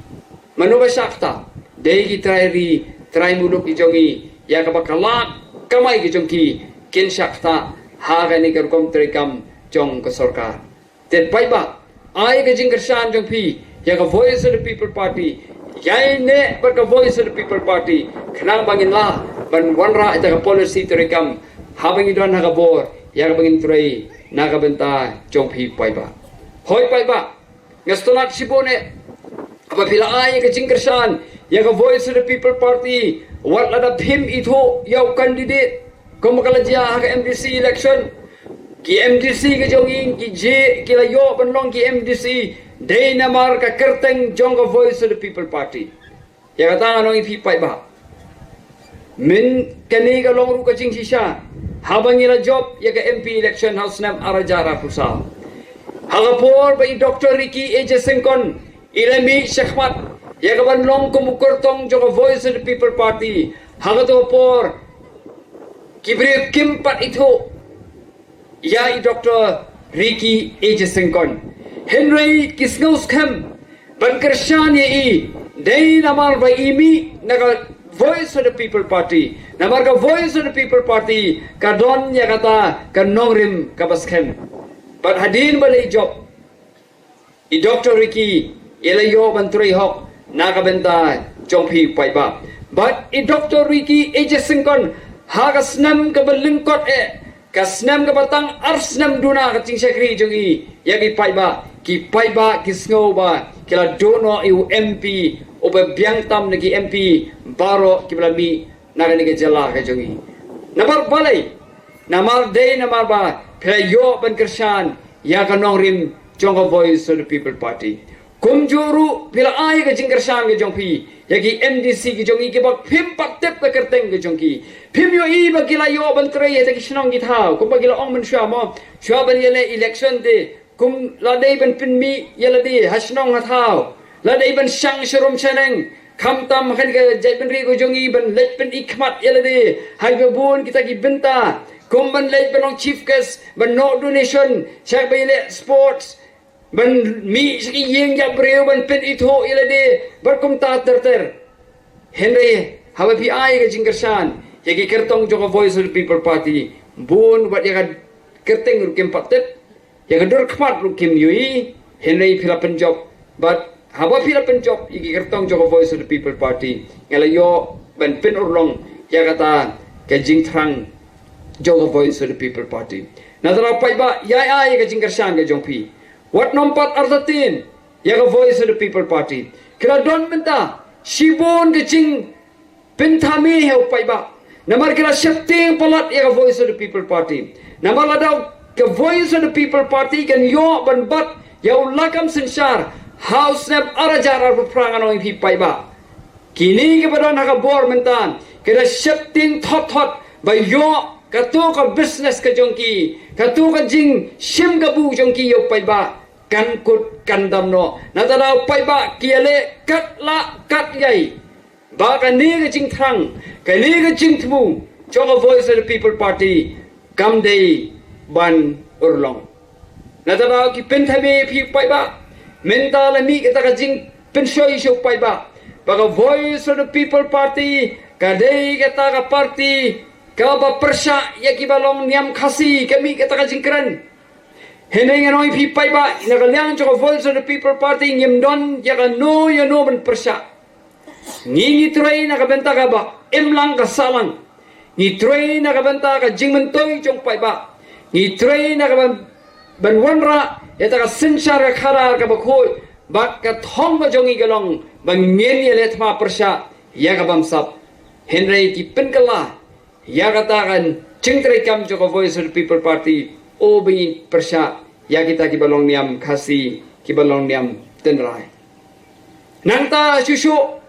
Mano ba shah ktah? Dei ki trai ri trai muluk ki jong ngi, ïa kaba ka lad kamai ki jong ki kin shah ktah ha kane ka rukom treikam jong ka sorkar. Te paidbah, ai ka jingkyrshan jong phi ïa ka Voice of the People Party, ïaineh bad ka Voice of the People Party khnang ba ngin lah ban wanrah ïa ka policy treikam haba ngi don ha ka bor, ïa kaba ngin trei na ka bynta jong phi paidbah. Hooid paidbah, nga sngewtynnat shibun eh ba phi la ai ka jingkyrshan ïa ka Voice of the People Party, wat lada phim ithuh ïa u candidate kumba ka la jia ha ka M D C election. Ki M D C ki jong ngi ki jia, ki la ïoh ban long ki M D C dei namar ka kyrteng jong ka Voice of the People Party. Ïa kata ngan ong ïa phi paidbah, mynta kane ka long ruh ka jingshisha haba ngi la jop ïa ka M P election ha u snem ar hajar arphew saw. Ha ka por ba i Doctor Ricky A J Syngkon i la mih shakhmat ïa ka ban long kum u kyrtong jong ka Voice of the People Party, ha kato ka por ki briew kim pat ithuh ïa i Doctor Ricky A J Syngkon. Hynrei ki sngewskhem ban kyrshan ïa i dei namar ba i mih na ka Voice of the People Party. Namar ka Voice of the People Party ka don ïa kata ka nongrim kaba skhem. Bad hadien ba la jop, i Doctor Ricky i la ïoh ban trei hok na ka bynta jong phi paidbah. Bad i Doctor Ricky A J Syngkon ha ka snem kaba lyngkot eh, ka snem kaba tang ar snem duna ka jingshakri jong i ïa ki paidbah, ki paidbah ki sngew ba ki la duh noh ïa u M P uba biang tam na ki M P baroh kiba la mih na kane ka jylla ka jong i. Namar balei? Namar dei namar ba phi la ïoh ban kyrshan ïa ka nongrim jong ka Voice of the People Party. Kumjuh ruh phi la ai ka jingkyrshan ka jong phi ïa ki M D C ki jong i kiba phim pat tip ka kyrteng ka jong ki. Phim ïohi ba ki la ïoh ban trei ha kita ki shnong ki thaw kumba ki la ong mynshuwa mo, shuwa ban ïaleh election te, kum la dei ban pynmih ïa lade ha shnong ha thaw, la dei ban shang sharum shaneng, khamtam ha kane ka jaitbynriew ka jong i ban leit pyni khmat ïa lade ha kiba bun kita ki bynta, kum ban leit ban long chief guest, ban noh donation sha kaba ïaleh sports, ban mih sha ki ïing ïap briew ban pynithuh ïa lade bad kumta ter ter. Hynrei haba phi ai ka jingkyrshan ïa ki kyrtong jong ka Voice of the People Party, bun wat ïa ka kyrteng ruh kim pat tip, ïa ka dur khmat ruh kim ïohi. Hynrei phi la pynjop, bad haba phi la pynjop ïa ki kyrtong jong ka Voice of the People Party, nga la ïoh ban pynurlong ïa kata ka jingthrang jong ka Voice of the People Party. Nangta paidbah, ïa ai ka jingkyrshan ka jong phi, wat nym pat artatien ïa ka Voice of the People Party. Ki la don mynta shibun ka jingpynthame ha u paidbah namar ki la sheptieng palat ïa ka Voice of the People Party. Namar lada ka Voice of the People Party kan ïoh ban bat ïa u lakam synshar ha u snem ar hajar arphew phra, ngan ong ïa phi paidbah, kine kiba don ha ka bor mynta ki la sheptieng thot thot ba ïoh kato ka business ka jong ki, kato ka jingshim kabu jong ki ïa u paidbah kan kut kan dam noh. Nangta u paidbah ki ïaleh kat lah kat ïai ba kane ka jingthrang, kane ka jingthmu jong ka Voice of the People Party kam dei ban urlong. Nangta ki pynthame phi paidbah, mynta la mih kata ka jingpynshoi sha u paidbah ba ka Voice of the People Party ka dei kata ka party kaba pyrshah ïa kiba long niam Khasi, ka mih kata ka jingkren. Hynrei ngan ong ïa phi paidbah, na ka liang jong ka Voice of the People Party ngim don ïa kano ïa no ban pyrshah. Ngi ngi trei na ka bynta kaba imlang ka sahlang. Ngi trei na ka bynta ka jingmyntoi jong u paidbah. Ngi trei na ka ban, ban wanrah ïa kata ka synshar ka khadar kaba khuid, bad ka thong ka jong ngi ka long ba ngin ïaleh thma pyrshah ïa ka bamsap. Hynrei ki pynkylla ïa kata ka jingtrei kam jong ka Voice of the People Party, u ba ngin pyrshah ïa kita kiba long niam Khasi, kiba long niam tynrai. Nangta shuh shuh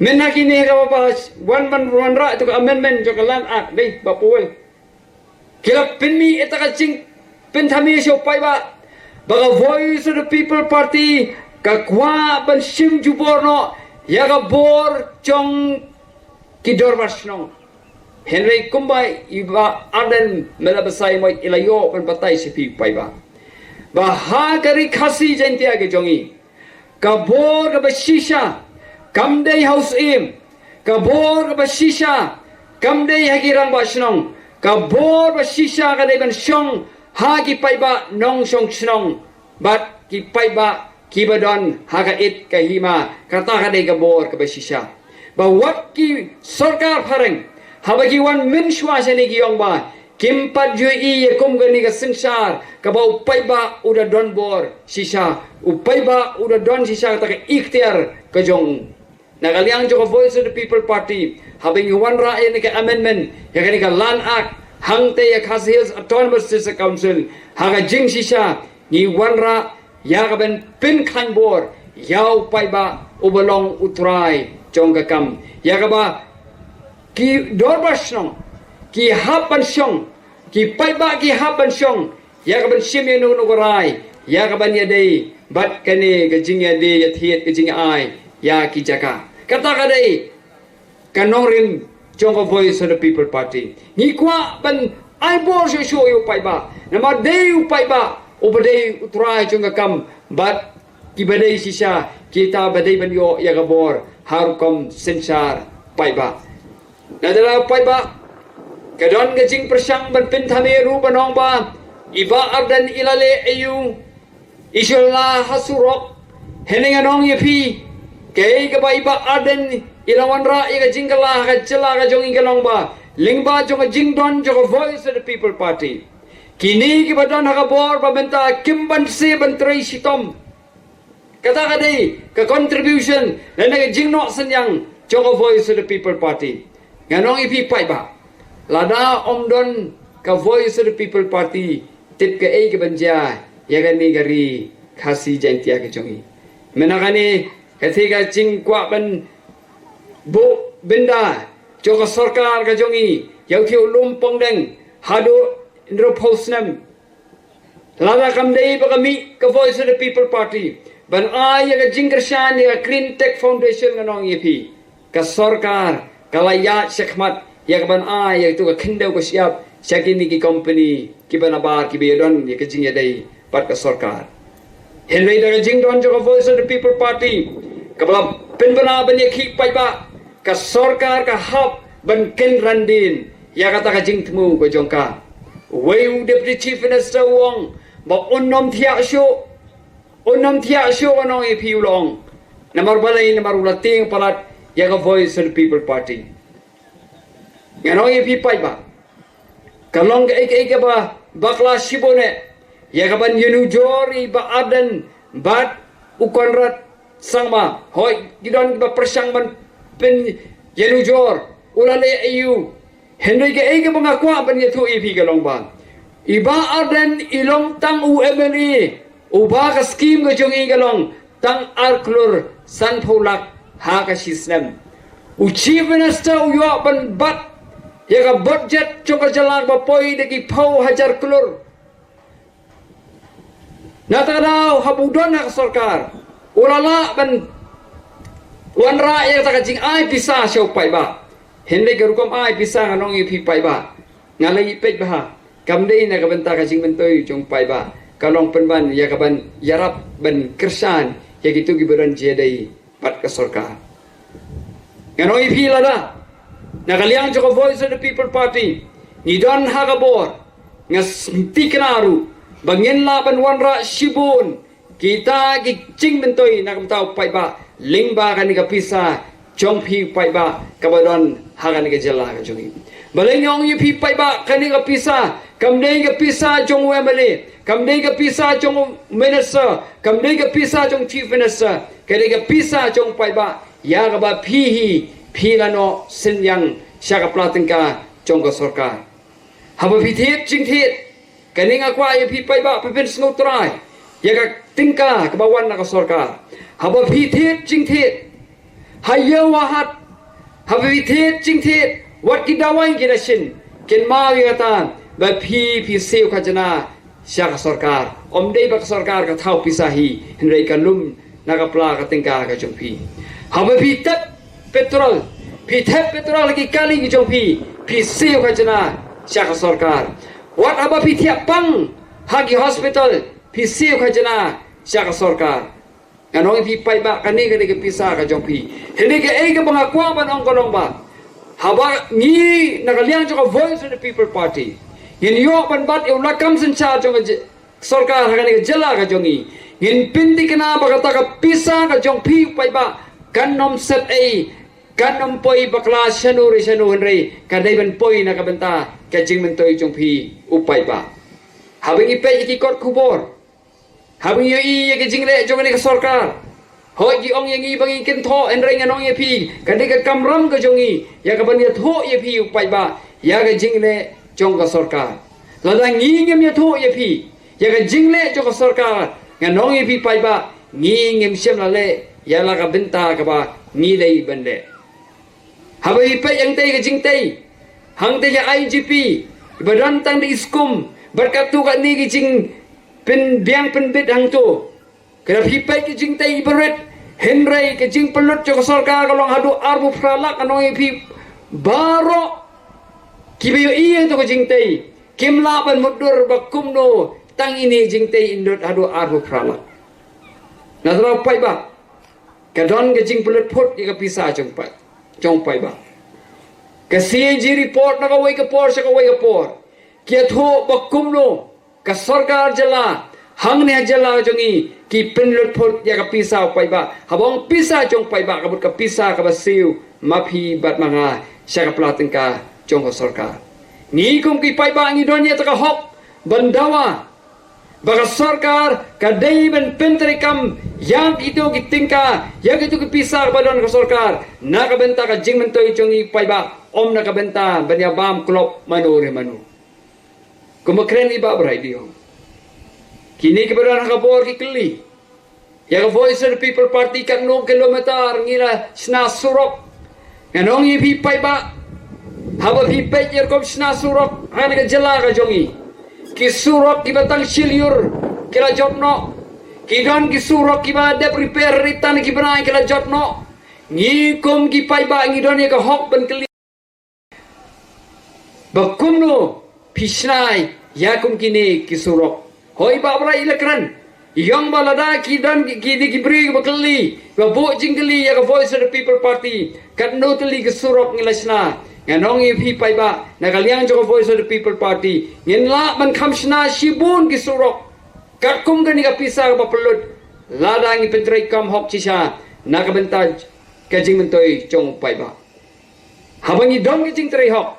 mynta kine kaba wan ban wanrah ïa ka amendment jong ka Land Act, dei ba poi. Ki la pynmih ïa kata ka jingpynthame sha u paidbah ba ka Voice of the People Party ka kwah ban shim jubor noh ïa ka bor jong ki dorbar shnong. Hynrei kumba i Bah Ardent me la bsa i moi, i la ïoh ban batai sha phi paidbah ba ha ka Ri Khasi Jaiñtia ka jong ngi, ka bor kaba shisha kam dei ha u Syiem, ka bor kaba shisha kam dei ha ki rangbah shnong, ka bor ba shisha ka dei ban shong ha ki paidbah nongshong shnong bad ki paidbah kiba don ha ka it ka hima. Kata ka dei ka bor kaba shisha. Ba wat ki sorkar phareng, haba ki wan mynshuwa shane, ki ong ba kim pat ju ïohi ïa kum kane ka synshar kaba u paidbah u da don bor shisha, u paidbah u da don shisha kata ka iktiar ka jong u. Na ka liang jong ka Voice of the People Party, haba ngi wanrah ïa kane ka amendment ïa kane ka Land Act, hangta ïa Khasi Hills Autonomous District Council, ha ka jingshisha ngi wanrah ïa ka ban pynkhlaiñ bor ïa u paidbah uba long u trai jong ka kam, ïa kaba ki dorbar shnong ki hap ban shong, ki paidbah ki hap ban shong ïa ka ban shim ïa uno uno u rai, ïa ka ban ïadei bad kane ka jingïadei ïathied, ka jingai ïa ki jaka. Kata ka dei ka nongrim jong ka Voice of the People Party. Ngi kwah ban ai bor shuh shuh ïa u paidbah, namar dei u paidbah uba dei u trai jong ka kam, bad kiba dei shisha kita ba dei ban ïoh ïa ka bor ha rukom synshar paidbah. Na ka liang paidbah, ka don ka jingpyrshang ban pynthame ruh ban ong ba i Bah Ardent i la leh aïu, i shu la ha surok. Hynrei ngan ong ïa phi, kaei kaba i Bah Ardent i la wanrah ïa ka jingkylla ha ka jylla ka jong ngi ka long ba lyngba jong ka jingdon jong ka Voice of the People Party, kine kiba don ha ka bor ba mynta kim banse ban trei shitom. Kata ka dei ka contribution lane ka jingnoh synñiang jong ka Voice of the People Party. Ngan ong ïa phi paidbah, lada ym don ka Voice of the People Party, tip kaei ka ban jia ïa kane ka Ri Khasi Jaiñtia ka jong ngi. Mynta kane, katei ka jingkwah ban buh bynda jong ka sorkar ka jong ngi ïa u thiah u lum pongdeng haduh hynriewphew snem. Lada kam dei ba ka mih ka Voice of the People Party ban ai ïa ka jingkyrshan ïa ka Clean Tech Foundation, ngan ong ïa phi, ka sorkar ka la ïaid shakhmat ïa ka ban ai ïa katu ka khyndew ka shyiap sha kine ki company kiba nabar kiba ïadon ïa ka jingïadei bad ka sorkar. Hynrei da ka jingdon jong ka Voice of the People Party kaba la pynbna ban ïakhih paidbah, ka sorkar ka hap ban kynran dien ïa kata ka jingthmu ka jong ka. Uwei u Deputy Chief Minister u ong ba un ym thiah shuh, un ym thiah shuh, ngan ong ïa phi, u la ong. Namar balei? Namar u la tieng palat ïa ka Voice of the People Party. Ngan ong ïa phi paidbah, ka long kaei kaei kaba bakla shibun eh ïa ka ban ïanujor ïa i Bah Ardent bad u Conrad Sangma. Hooid, ki don kiba pyrshang ban pynïanujor, u la leh aïu. Hynrei kaei kaba nga kwah ban ïathuh ïa phi ka long ba i Bah Ardent i long tang u MLA uba ka skim ka jong i ka long tang ar klur sanphew lak ha ka shi snem. U Chief Minister u ïoh ban bat ïa ka budget jong ka jylla ba poi da ki phew hajar klur. Na kata ka daw haba u don ha ka sorkar, u la lah ban wanrah ïa kata ka jingai pisa sha u paidbah. Hynrei ka rukom ai pisa, ngan ong ïa phi paidbah, nga la ïohi paidbah, kam dei na ka bynta ka jingmyntoi jong u paidbah, ka long pynban ïa ka ban ïarap ban kyrshan ïa kito kiba don jingïadei bad ka sorkar. Ngan ong ïa phi, lada na ka liang jong ka Voice of the People Party ngi don ha ka bor, nga thikna ruh ba ngin lah ban wanrah shibun kita ki jingmyntoi na ka bynta u paidbah lyngba kane ka pisa jong phi paidbah kaba don ha kane ka jylla ka jong i. Balei nga ong ïa phi paidbah, kane ka pisa kam dei ka pisa jong u M L A, kam dei ka pisa jong u minister, kam dei ka pisa jong chief minister, ka dei ka pisa jong paidbah ïa kaba phi hi phi la noh synñiang sha ka pla tyngka jong ka sorkar. Haba phi thied jingthied, kane nga kwah ïa phi paidbah phin pynsngewthuh ïa ka tyngka kaba wan na ka sorkar. Haba phi thied jingthied ha ïew ha hat, haba phi thied jingthied, wat ki dawai ki dashin, kynmaw ïa kata ba phi phi siew khajna sha ka sorkar. Ym dei ba ka sorkar ka thaw pisa hi, hynrei ka lum na ka pla ka tyngka ka jong phi. Haba phi thep petrol, phi thep petrol ha ki kali ki jong phi, phi siew khajna sha ka sorkar. Wat haba phi thiah pang ha ki hospital, phi siew khajna sha ka sorkar. Ngan ong ïa phi paidbah, kane ka dei ka pisa ka jong phi. Hynrei kaei kaba nga kwah ban ong ka long ba haba ngi na ka liang jong ka Voice of the People Party ngin ïoh ban bat ïa u lakam synshar jong ka sorkar ha kane ka jylla ka jong i, ngin pynthikna ba kata ka pisa ka jong phi paidbah kan ym set ei, kan ym poi bakla shano re shano, hynrei ka dei ban poi na ka bynta ka jingmyntoi jong phi u paidbah. Haba ngi peit ïa ki kot khubor, haba ngi ïohi ïa ka jingleh jong kane ka sorkar, hooid ngi ong ïa ngi ba ngi kynthoh, hynrei ngan ong ïa phi ka dei ka kamram ka jong i ïa ka ban ïathuh ïa phi u paidbah ïa ka jingleh jong ka sorkar. Lada ngi ngim ïathuh ïa phi ïa ka jingleh jong ka sorkar, ngan ong ïa phi paidbah, ngi ngim shym la leh ïa la ka bynta kaba ngi dei ban leh. Haba phi peit hangtei ka jingtei, hangtei ka I G P ba don tang da i skum bad katto katne ki jingpynbiang pynbit hangto. Ka da phi peit ka jingtei i barit, hynrei ka jingpynlut jong ka sorkar ka long haduh arphew phra lak. Ngan ong ïa phi baroh kiba ïohi ïa kato ka jingtei kim lah ban mutdur ba kumno tang ine i jingtei in lut haduh arphew phra lak. Na trai paidbah, ka don ka jingpynlut phut ïa ka pisa jong paid, jong paidbah. Ka C A G report na kawei ka por sha kawei ka por ki ïathuh ba kumno ka sorkar jylla hangne ha jylla jong i ki pynlut phut ïa ka pisa u paidbah. Haba ong pisa jong paidbah, ka mut ka pisa kaba siew ma phi bad ma nga sha ka pla tyngka jong ka sorkar. Ngi kum ki paidbah ngi don ïa kata ka hok ban dawa ba ka sorkar ka dei ban pyntreikam ïa kito ki tyngka, ïa kito ki pisa kaba don ka sorkar na ka bynta ka jingmyntoi jong i paidbah, ym na ka bynta ban ïa bam klop mano re mano. Kumba kren i Bah Bright i ong, kine kiba don ha ka bor ki kylli ïa ka Voice of the People Party, katno kilometer ngi la shna surok. Ngan ong ïa phi paidbah, haba phi peit ïa rukom shna surok ha kane ka jylla ka jong i, ki surok kiba tang shi lyiur ki la jot noh. Ki don ki surok kiba dep repair, retan ki bnai ki la jot noh. Ngi kum ki paidbah ngi don ïa ka hok ban kylli ba kumno phi shna ïa kum kine ki surok. Hooid Bah Bright i la kren, i ong ba lada ki don ki, ki, ki briew ba kylli, ba buh jingkylli ïa ka Voice of the People Party katno tylli ki surok ngi la shna. Ngan ong ïa phi paidbah, na ka liang jong ka Voice of the People Party ngin lah ban kham shna shibun ki surok katkum kane ka pisa kaba pynlut lada ngi pyntreikam hok shisha na ka bynta ka jingmyntoi jong u paidbah. Haba ngi don ka jingtrei hok,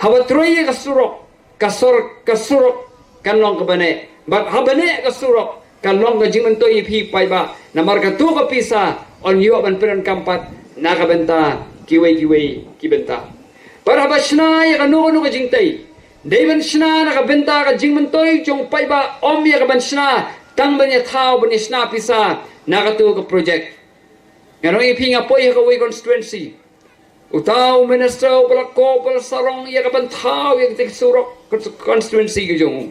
haba trei ïa ka surok, ka sor, ka surok kan long kaba neh, bad haba neh ka surok kan long ka jingmyntoi ïa phi paidbah. Namar kato ka pisa yn ïoh ban pyndonkam pat na ka bynta kiwei kiwei ki bynta. Bad haba shna ïa kano kano ka jingtei, dei ban shna na ka bynta ka jingmyntoi jong paidbah, ym ïa ka ban shna tang ban ïa thaw, ban ïa shna pisa na kato ka project. Ngan ong ïa phi, nga poi ha kawei constituency, uta u minister u ba la kop, u ba la sarong ïa ka ban thaw ïa kata ka surok, constituency ka jong u.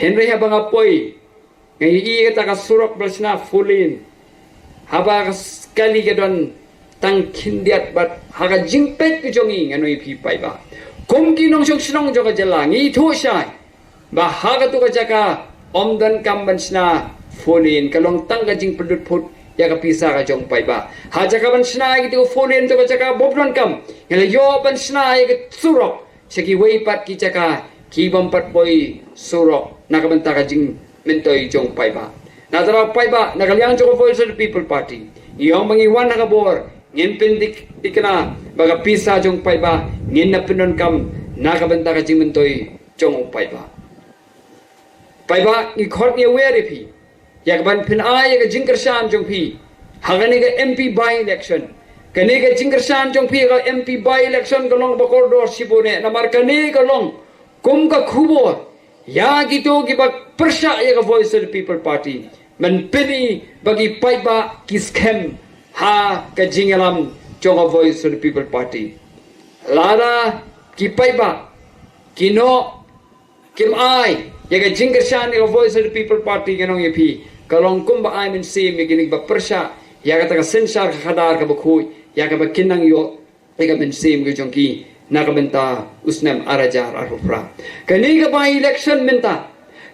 Hynrei haba nga poi, nga ïohi ïa kata ka surok ba la shna four lane, haba ka kali ka don tang khyndiat. Bad ha ka jingpeit ka jong i, ngan ong ïa phi paidbah, kum ki nongshong shnong jong ka jylla ngi ithuh shai ba ha kato ka jaka ym donkam ban shna four lane, ka long tang ka jingpynlut phut ïa ka pisa ka jong paidbah. Ha jaka ban shna ïa kito four lane, to ka jaka bym donkam, ngi la ïoh ban shna ïa ka surok sha kiwei pat ki jaka ki bym pat poi surok na ka bynta ka jingmyntoi jong paidbah. Na trai paidbah, na ka liang jong ka Voice of the People Party, ngi ong ba ngi wan ha ka bor Ngin pynthikna ba ka pisa jong u paidbah ngin da pyndonkam na ka bynta ka jingmyntoi jong u paidbah. Paidbah, ngi khot ngi wer ïa phi ïa ka ban pyn-ai ïa ka jingkyrshan jong phi ha kane ka M P by-election. Kane ka jingkyrshan jong phi ha ka M P by-election ka long kaba kordor shibun eh, namar kane ka long kum ka khubor ïa kito kiba pyrshah ïa ka Voice of the People Party, ban pyni ba ki paidbah ki skhem ha ka jingïalam jong ka Voice of the People Party. Lada ki paidbah ki noh, kim ai ïa ka jingkyrshan ïa ka Voice of the People Party, ngan ong ïa phi, ka long kumba ai mynsiem ïa kine kiba pyrshah ïa kata ka synshar khadar kaba khuid, ïa kaba kin nang ïoh ïa ka mynsiem ka jong ki na ka bynta u snem ar hajar arphew phra. Kane ka by-election mynta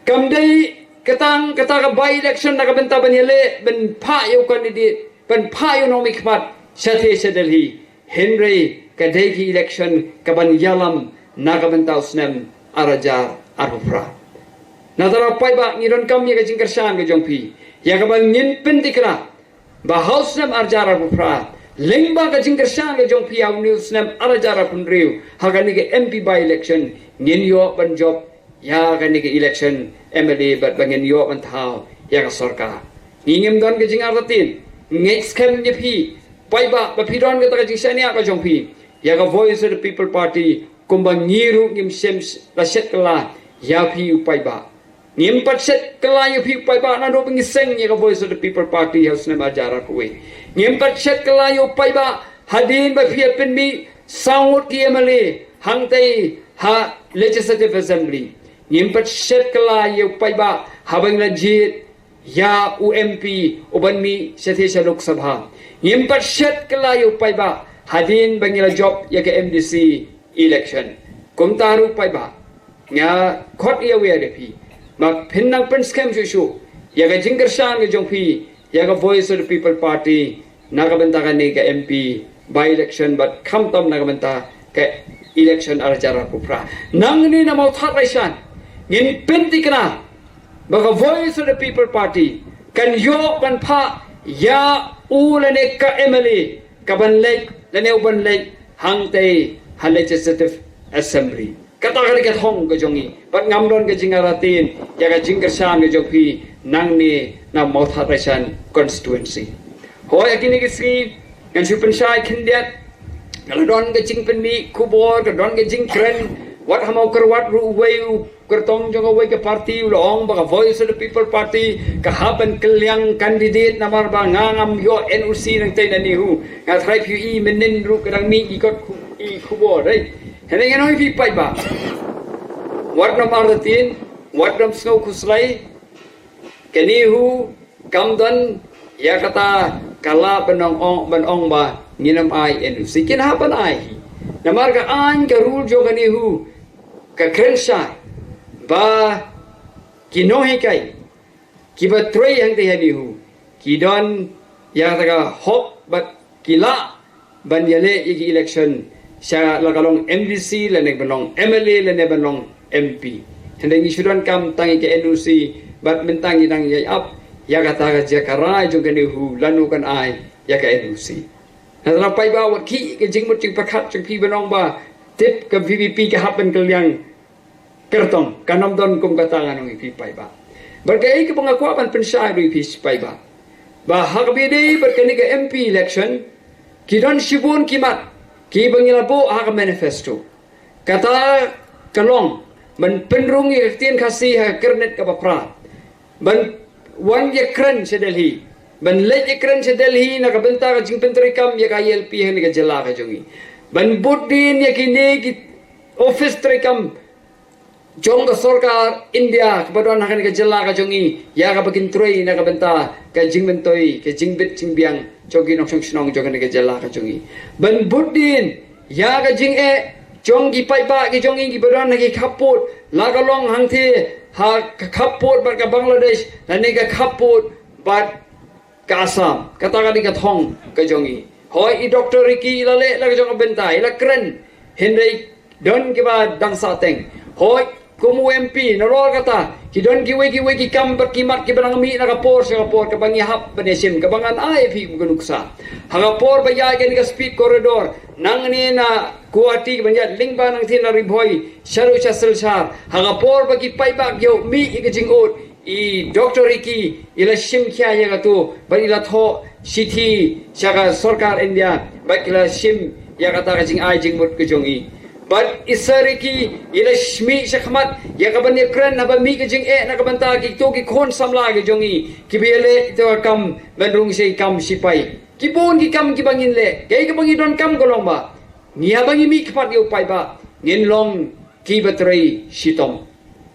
kam dei ka tang kata ka by-election na ka bynta ban ïaleh ban phah ïa u candidate, ban phah ïa u nongmihkhmat shatei sha Delhi. Hynrei ka dei ka election kaban ïalam na ka bynta u snem ar hajar arphew phra. Nangta paidbah, ngi donkam ïa ka jingkyrshan ka jong phi ïa kaba ngin pynthikna ba ha u snem ar hajar arphew phra, lyngba ka jingkyrshan ka jong phi ha une u snem ar hajar arphew hynriew ha kane ka M P by-election, ngin ïoh ban jop ïa kane ka election M L A bad ba ngin ïoh ban thaw ïa ka sorkar. Ngi ngim don ka jingartatien, ngi skhem ïa phi paidbah ba phi don kata ka jingshaniah ka jong phi ïa ka Voice of the People Party, kumba ngi ruh ngim shym la shet kylla ïa phi u paidbah. Ngim pat shet kylla ïa phi u paidbah naduh ba ngi seng ïa ka Voice of the People Party ha u snem ar hajar arphew wei. Ngim pat shet kylla ïa u paidbah hadien ba phi ïa pynmih saw ngut ki M L A hangtei ha Legislative Assembly. Ngim pat shet kylla ïa u paidbah haba ngi la jied ïa u M P uban mih shatei sha Lok Sabha. Ngim pat shet kylla ïa u paidbah hadien ba ngi la jop ïa ka M D C election. Kumta ruh paidbah, nga khot ïa wer ïa phi ba phin nang pynskhem shuh shuh ïa ka jingkyrshan ka jong phi ïa ka Voice of the People Party na ka bynta kane ka M P by-election bad khamtam na ka bynta ka election ar hajar arphew phra. Nangne na Mawthadraishan ngin pynthikna ba ka Voice of the People Party kan ïoh ban phah ïa u lane ka M L A kaban leit lane uban leit hangtei ha Legislative Assembly. Kata ka dei ka thong ka jong ngi bad ngam don ka jingartatien ïa ka jingkyrshan ka jong phi nangne na Mawthadraishan constituency. Hooid, ha kine ki sngi ngan shu pynshai khyndiat, ka la don ka jingpynmih khubor, ka don ka jingkren wat ha Mawkyrwat ruh uwei u kyrtong jong kawei ka party u la ong ba ka Voice of the People Party ka hap ban kylliang candidate namar ba nga ngam ïoh N O C nangtei na NEHU. Nga tharai phi i mynnin ruh ka dang mih i kot khu-, i khubor, eh. Hynrei ngan ong ïa phi paidbah, wat nym artatien, wat nym sngew khuslai. Ka NEHU kam don ïa kata ka lad ban ong, ong, ban ong ba ngin ym ai N O C. Kin hap ban ai hi. Namar ka aiñ ka rule jong ka NEHU ka kren shai ba ki nonghikai kiba trei hangtei ha NEHU ki don ïa kata ka hok bad ki lah ban ïaleh ïa ki election sha la ka long M D C lane ban long M L A lane ban long M P. Hynrei ngi shu donkam tang ïa ka N O C bad mynta ngi dang ïai ap ïa kata ka jaka rai jong ka NEHU lano kan ai ïa ka N O C. Nangta paidbah, wat khih ka jingmut jingpyrkhat jong phi ban ong ba tip ka V P P ka hap ban kylliang kyrtong, kan ym don kum kata, ngan ong ïa phi paidbah. Bad kaei kaba nga kwah ban pynshai ruh ïa phi paidbah, ba ha kaba ïadei bad kane ka M P election ki don shibun ki mat kiba ngi la buh ha ka manifesto. Kata ka long ban pynrung ïa ka ktien Khasi ha ka kyrnet kaba phra, ban wan ïakren sha Delhi, ban leit ïakren sha Delhi na ka bynta ka jingpyntreikam ïa ka I L P ha kane ka jylla ka jong ngi, ban bud dien ïa kine ki office treikam jong ka sorkar India kaba don ha kane ka jylla ka jong ngi, ïa kaba kin trei na ka bynta ka jingmyntoi, ka jingbit jingbiang jong ki nongshong shnong jong kane ka jylla ka jong ngi, ban bud dien ïa ka jingeh jong ki paidbah ki jong ngi kiba don ha ki khappud, la ka long hangtei ha ka khappud bad ka Bangladesh lane ka khappud bad ka Assam. Kata ka dei ka thong ka jong ngi. Hooid, i Doctor Ricky i la leh la ka jong ka bynta, i la kren, hynrei don kiba dang sahteng. Hooid, kum u M P, nalor kata ki don kiwei kiwei ki kam bad ki mat kiba nang mih na ka por sha ka por kaba ngi hap ban ïashim, kaba ngan ai ïa phi kum ka nuksa. Ha ka por ba ïaid kane ka speed corridor nangne na Guwahati ban ïaid lyngba nangtei na Ri Bhoi shaduh sha Silchar, ha ka por ba ki paidbah ki ïoh mih ïa ka jingud, i Doctor Ricky i la shim khia ïa katu bad i la thoh shithi sha ka sorkar India bad ki la shim ïa kata ka jingai jingmut ka jong i. Bad i Sir Ricky i la shmih shakhmat ïa ka ban ïakren haba mih ka jingeh na ka bynta kito ki khun samla ka jong i kiba ïaleh ïa ka kam ban rung sha ki kam shipai. Ki bun ki kam kiba ngin leh, kaei kaba ngi donkam ka long ba ngi, haba ngi mih khmat ïa u paidbah, ngin long kiba trei shitom.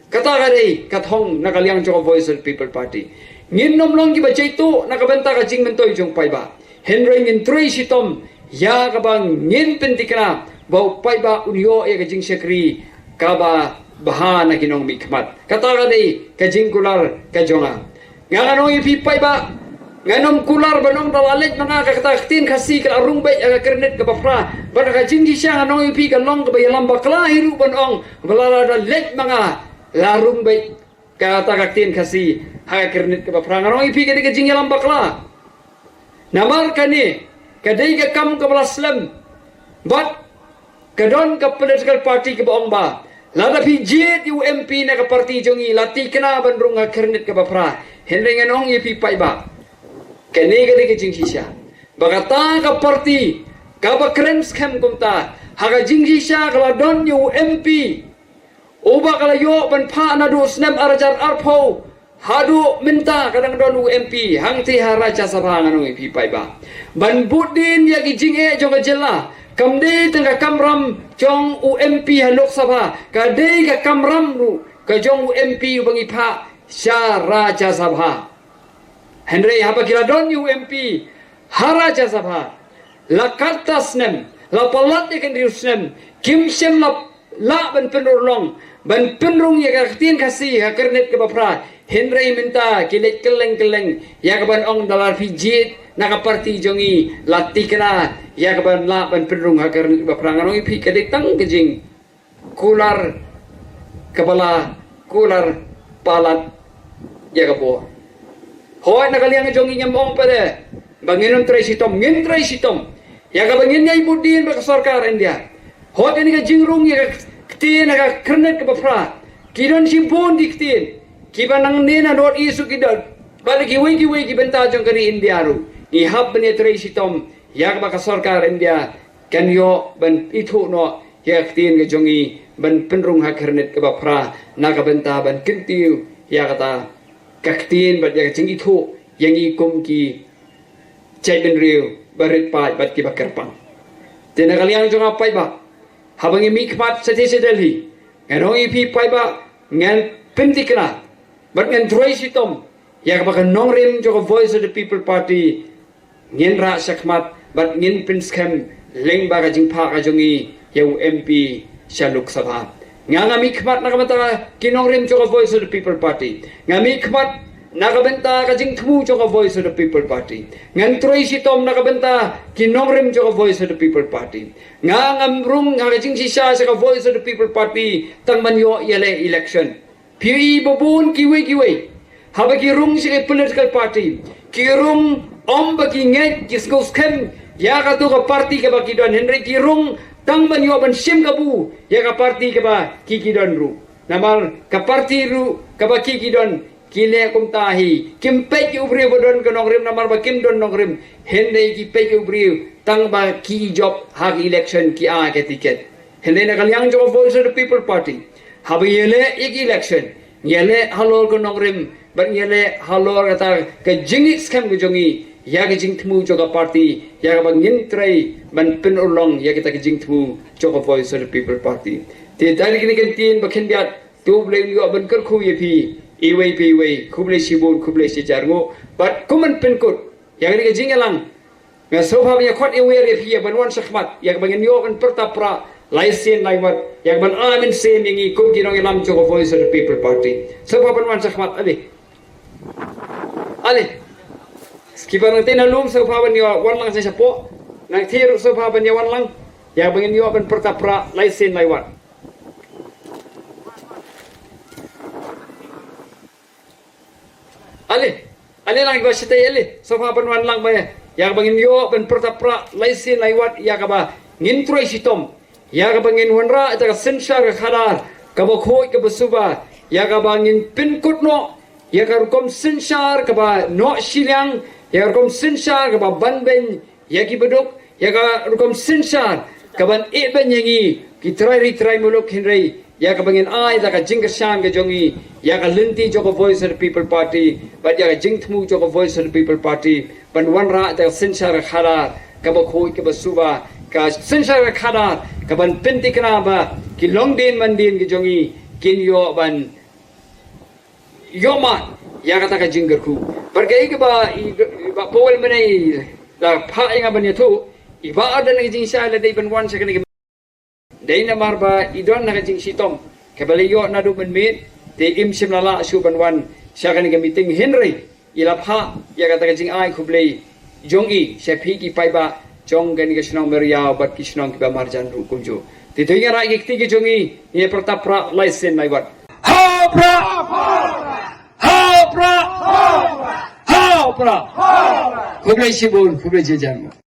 Kata ka dei ka thong na ka liang jong ka Voice of the People Party. Ngin ym long kiba jaituh na ka bynta ka jingmyntoi jong u paidbah, hynrei ngin trei shitom ïa kaba ngin pynthikna ba u paidbah un ïoh ïa ka jingshakri kaba bha na ki nongmihkhmat. Kata ka dei ka jingkular ka jong nga. Nga ngan ong ïa phi paidbah, ngan ym kular ban ong da la leit ma nga ka, kata ka ktien Khasi ka la rung beit ha ka kyrnit kaba phra. Bad ka jingshisha ngan ong ïa phi ka long kaba ïalam bakla hi ruh ban ong ba la, la da leit ma nga la rung beit kata ka ktien Khasi ha ka kyrnit kaba phra. Ngan ong ïa phi ka dei ka jingïalam bakla. Namar kane ka dei ka kam kaba la slem. Bad ka don ka political party kaba ong ba lada phi jied ïa u M P na ka party jong i, la thikna ban rung ha ka kyrnit kaba phra. Hynrei ngan ong ïa phi paidbah, kane ka dei ka jingshisha ba kata ka party kaba kren skhem kumta, ha ka jingshisha ka la don ïa u M P uba ka la ïoh ban phah naduh snem ar hajar arphew haduh mynta ka dang don u M P hangtei ha Rajya Sabha. Ngan ong ïa phi paidbah, ban bud dien ïa ki jingeh jong ka jylla kam dei tang ka kamram jong u M P ha Lok Sabha, ka dei ka kamram ruh ka jong u M P uba ngi phah sha Rajya Sabha. Hynrei haba ki la don ïa u M P ha Rajya Sabha la katto snem, la palat ïa ka hynriew snem, kim shym la lah ban pynurlong ban pynrung ïa ka ktien Khasi ha ka kyrnit kaba phra. Hynrei mynta ki leit kylleng kylleng ïa ka ban ong da la phi jied na ka party jong i, la thikna ïa ka ban lah ban pynrung ha ka kyrnit kaba phra. Ngan ong ïa phi ka dei tang ka jing kular kaba la kular palat ïa ka bor. Hooid, na ka liang jong ngi ngim ong pat de ba ngin ym trei shitom, ngin trei shitom ïa kaba ngin ïai bud dien bad ka sorkar India. Hooid, kane ka jingrung ïa ka ktien ha ka kyrnit kaba phra, ki don shibun ki ktien kiba nangne na North East ruh ki don, bad kiwei kiwei ki bynta jong ka ri India ruh. Ngi hap ban ïa trei shitom ïa kaba ka sorkar India kan ïoh ban ithuh noh ïa ka ktien ka jong ngi ban pynrung ha ka kyrnit kaba phra, na ka bynta ban kyntiew ïa kata ka ktien bad ïa ka jingithuh ïa ngi kum ki jaitbynriew ba rit paid bad kiba kyrpang. Te na ka liang jong nga paidbah, haba ngi mih khmat shatei sha Delhi, ngan ong ïa phi paidbah, ngan pynthikna bad ngan trei shitom ïa kaba ka nongrim jong ka Voice of the People Party ngin rah shakhmat bad ngin pynskhem lyngba ka jingphah ka jong ngi ïa u M P sha Lok Sabha. Nga nga mih khmat na ka bynta ki nongrim jong ka Voice of the People Party. Nga mih khmat na ka bynta ka jingthmu jong ka Voice of the People Party. Ngan trei shitom na ka bynta ki nongrim jong ka Voice of the People Party. Nga ngam rung ha ka jingshisha sha ka Voice of the People Party tang ban ïoh ïaleh election. Phi i ba bun kiwei kiwei, haba ki rung sha ki political party, ki rung ym ba ki ngeit, ki sngewskhem ïa katu ka party kaba ki don, hynrei ki rung tang ban ïoh ban shim kabu ïa ka party kaba ki ki don ruh. Namar ka party ruh kaba ki ki don ki leh kumta hi, kim peit ïa u briew ba don ka nongrim namar ba kim don nongrim, hynrei ki peit ïa u briew tang ba ki ijop ha ka election, ki ai ka ticket. Hynrei na ka liang jong ka Voice of the People Party, haba ïaleh ïa ka election, ïaleh halor ka nongrim bad ïaleh halor kata ka jingngeit skhem ka jong ngi ïa ka jingthmu jong ka party, ïa kaba ngin trei ban pynurlong ïa kata ka jingthmu jong ka Voice of the People Party. Te da kine ki ktien ba khyndiat, to U Blei un ïoh ban kyrkhu ïa phi iwei pa iwei. Khublei shibun, khublei shihajar nguh. Bad kum ban pynkut ïa kane ka jingïalang, nga sngewbha ban ïa khot ïa wer ïa phi ïa ban wan shakhmat ïa kaba ngin ïoh ban pyrta pra lai sien lai wat ïa kaban ai mynsiem ïa ngi kum ki nongïalam jong ka Voice of the People Party. Sngewbha ban wan shakhmat, ale. Ale. Ki ba nangtei na lum sngewbha ban ïa wan lang sha shapoh. Nangtei ruh sngewbha ban ïa wan lang ïa kaba ngin ïoh ban pyrta pra lai sien lai wat. Ale lang ba shatei ale, sngewbha ban wan lang ba ïa kaba ngin ïoh ban pyrta pra lai sien lai wat ïa kaba ngin trei shitom, ïa kaba ngin wanrah ïa ka synshar ka khadar kaba khuid kaba suba, ïa kaba ngin pynkut noh ïa ka rukom synshar kaba noh shiliang, ïa ka rukom synshar kaba ban beiñ ïa ki baduk, ïa ka rukom synshar kaban ïeh beiñ ïa ngi ki trai ri trai muluk, hynrei ïa kaba ngin ai da ka jingkyrshan ka jong ngi ïa ka lynti jong ka Voice of the People Party bad ïa ka jingthmu jong ka Voice of the People Party ban wanrah da ka synshar ka khadar kaba khuid kaba suba, ka synshar ka khadar kaban pynthikna ba ki longdien mandien ki jong ngi kin ïoh ban ïoh mad ïa kata ka jingkyrkhu. Bad kaei kaba i, i Bah Powell mynne i la phah ïa nga ban ïathuh, i Bah Ardent ka jingshai la dei ban wan sha kane ka, dei namar ba i don na ka jingshitom kaba la ïoh naduh mynmiet, te im shym la lah shuh ban wan sha kane ka meeting, hynrei i la phah ïa kata ka jingai khublei jong i sha phi ki paidbah jong kane ka shnong Meriaw bad ki shnong kiba marjan ruh kumjuh. Te to ïa rai ki kti ki jong i, ïa pyrta pra lai sien lai wat. Ha pra! Ha pra! Ha pra! Khublei shibun, khublei jingjan.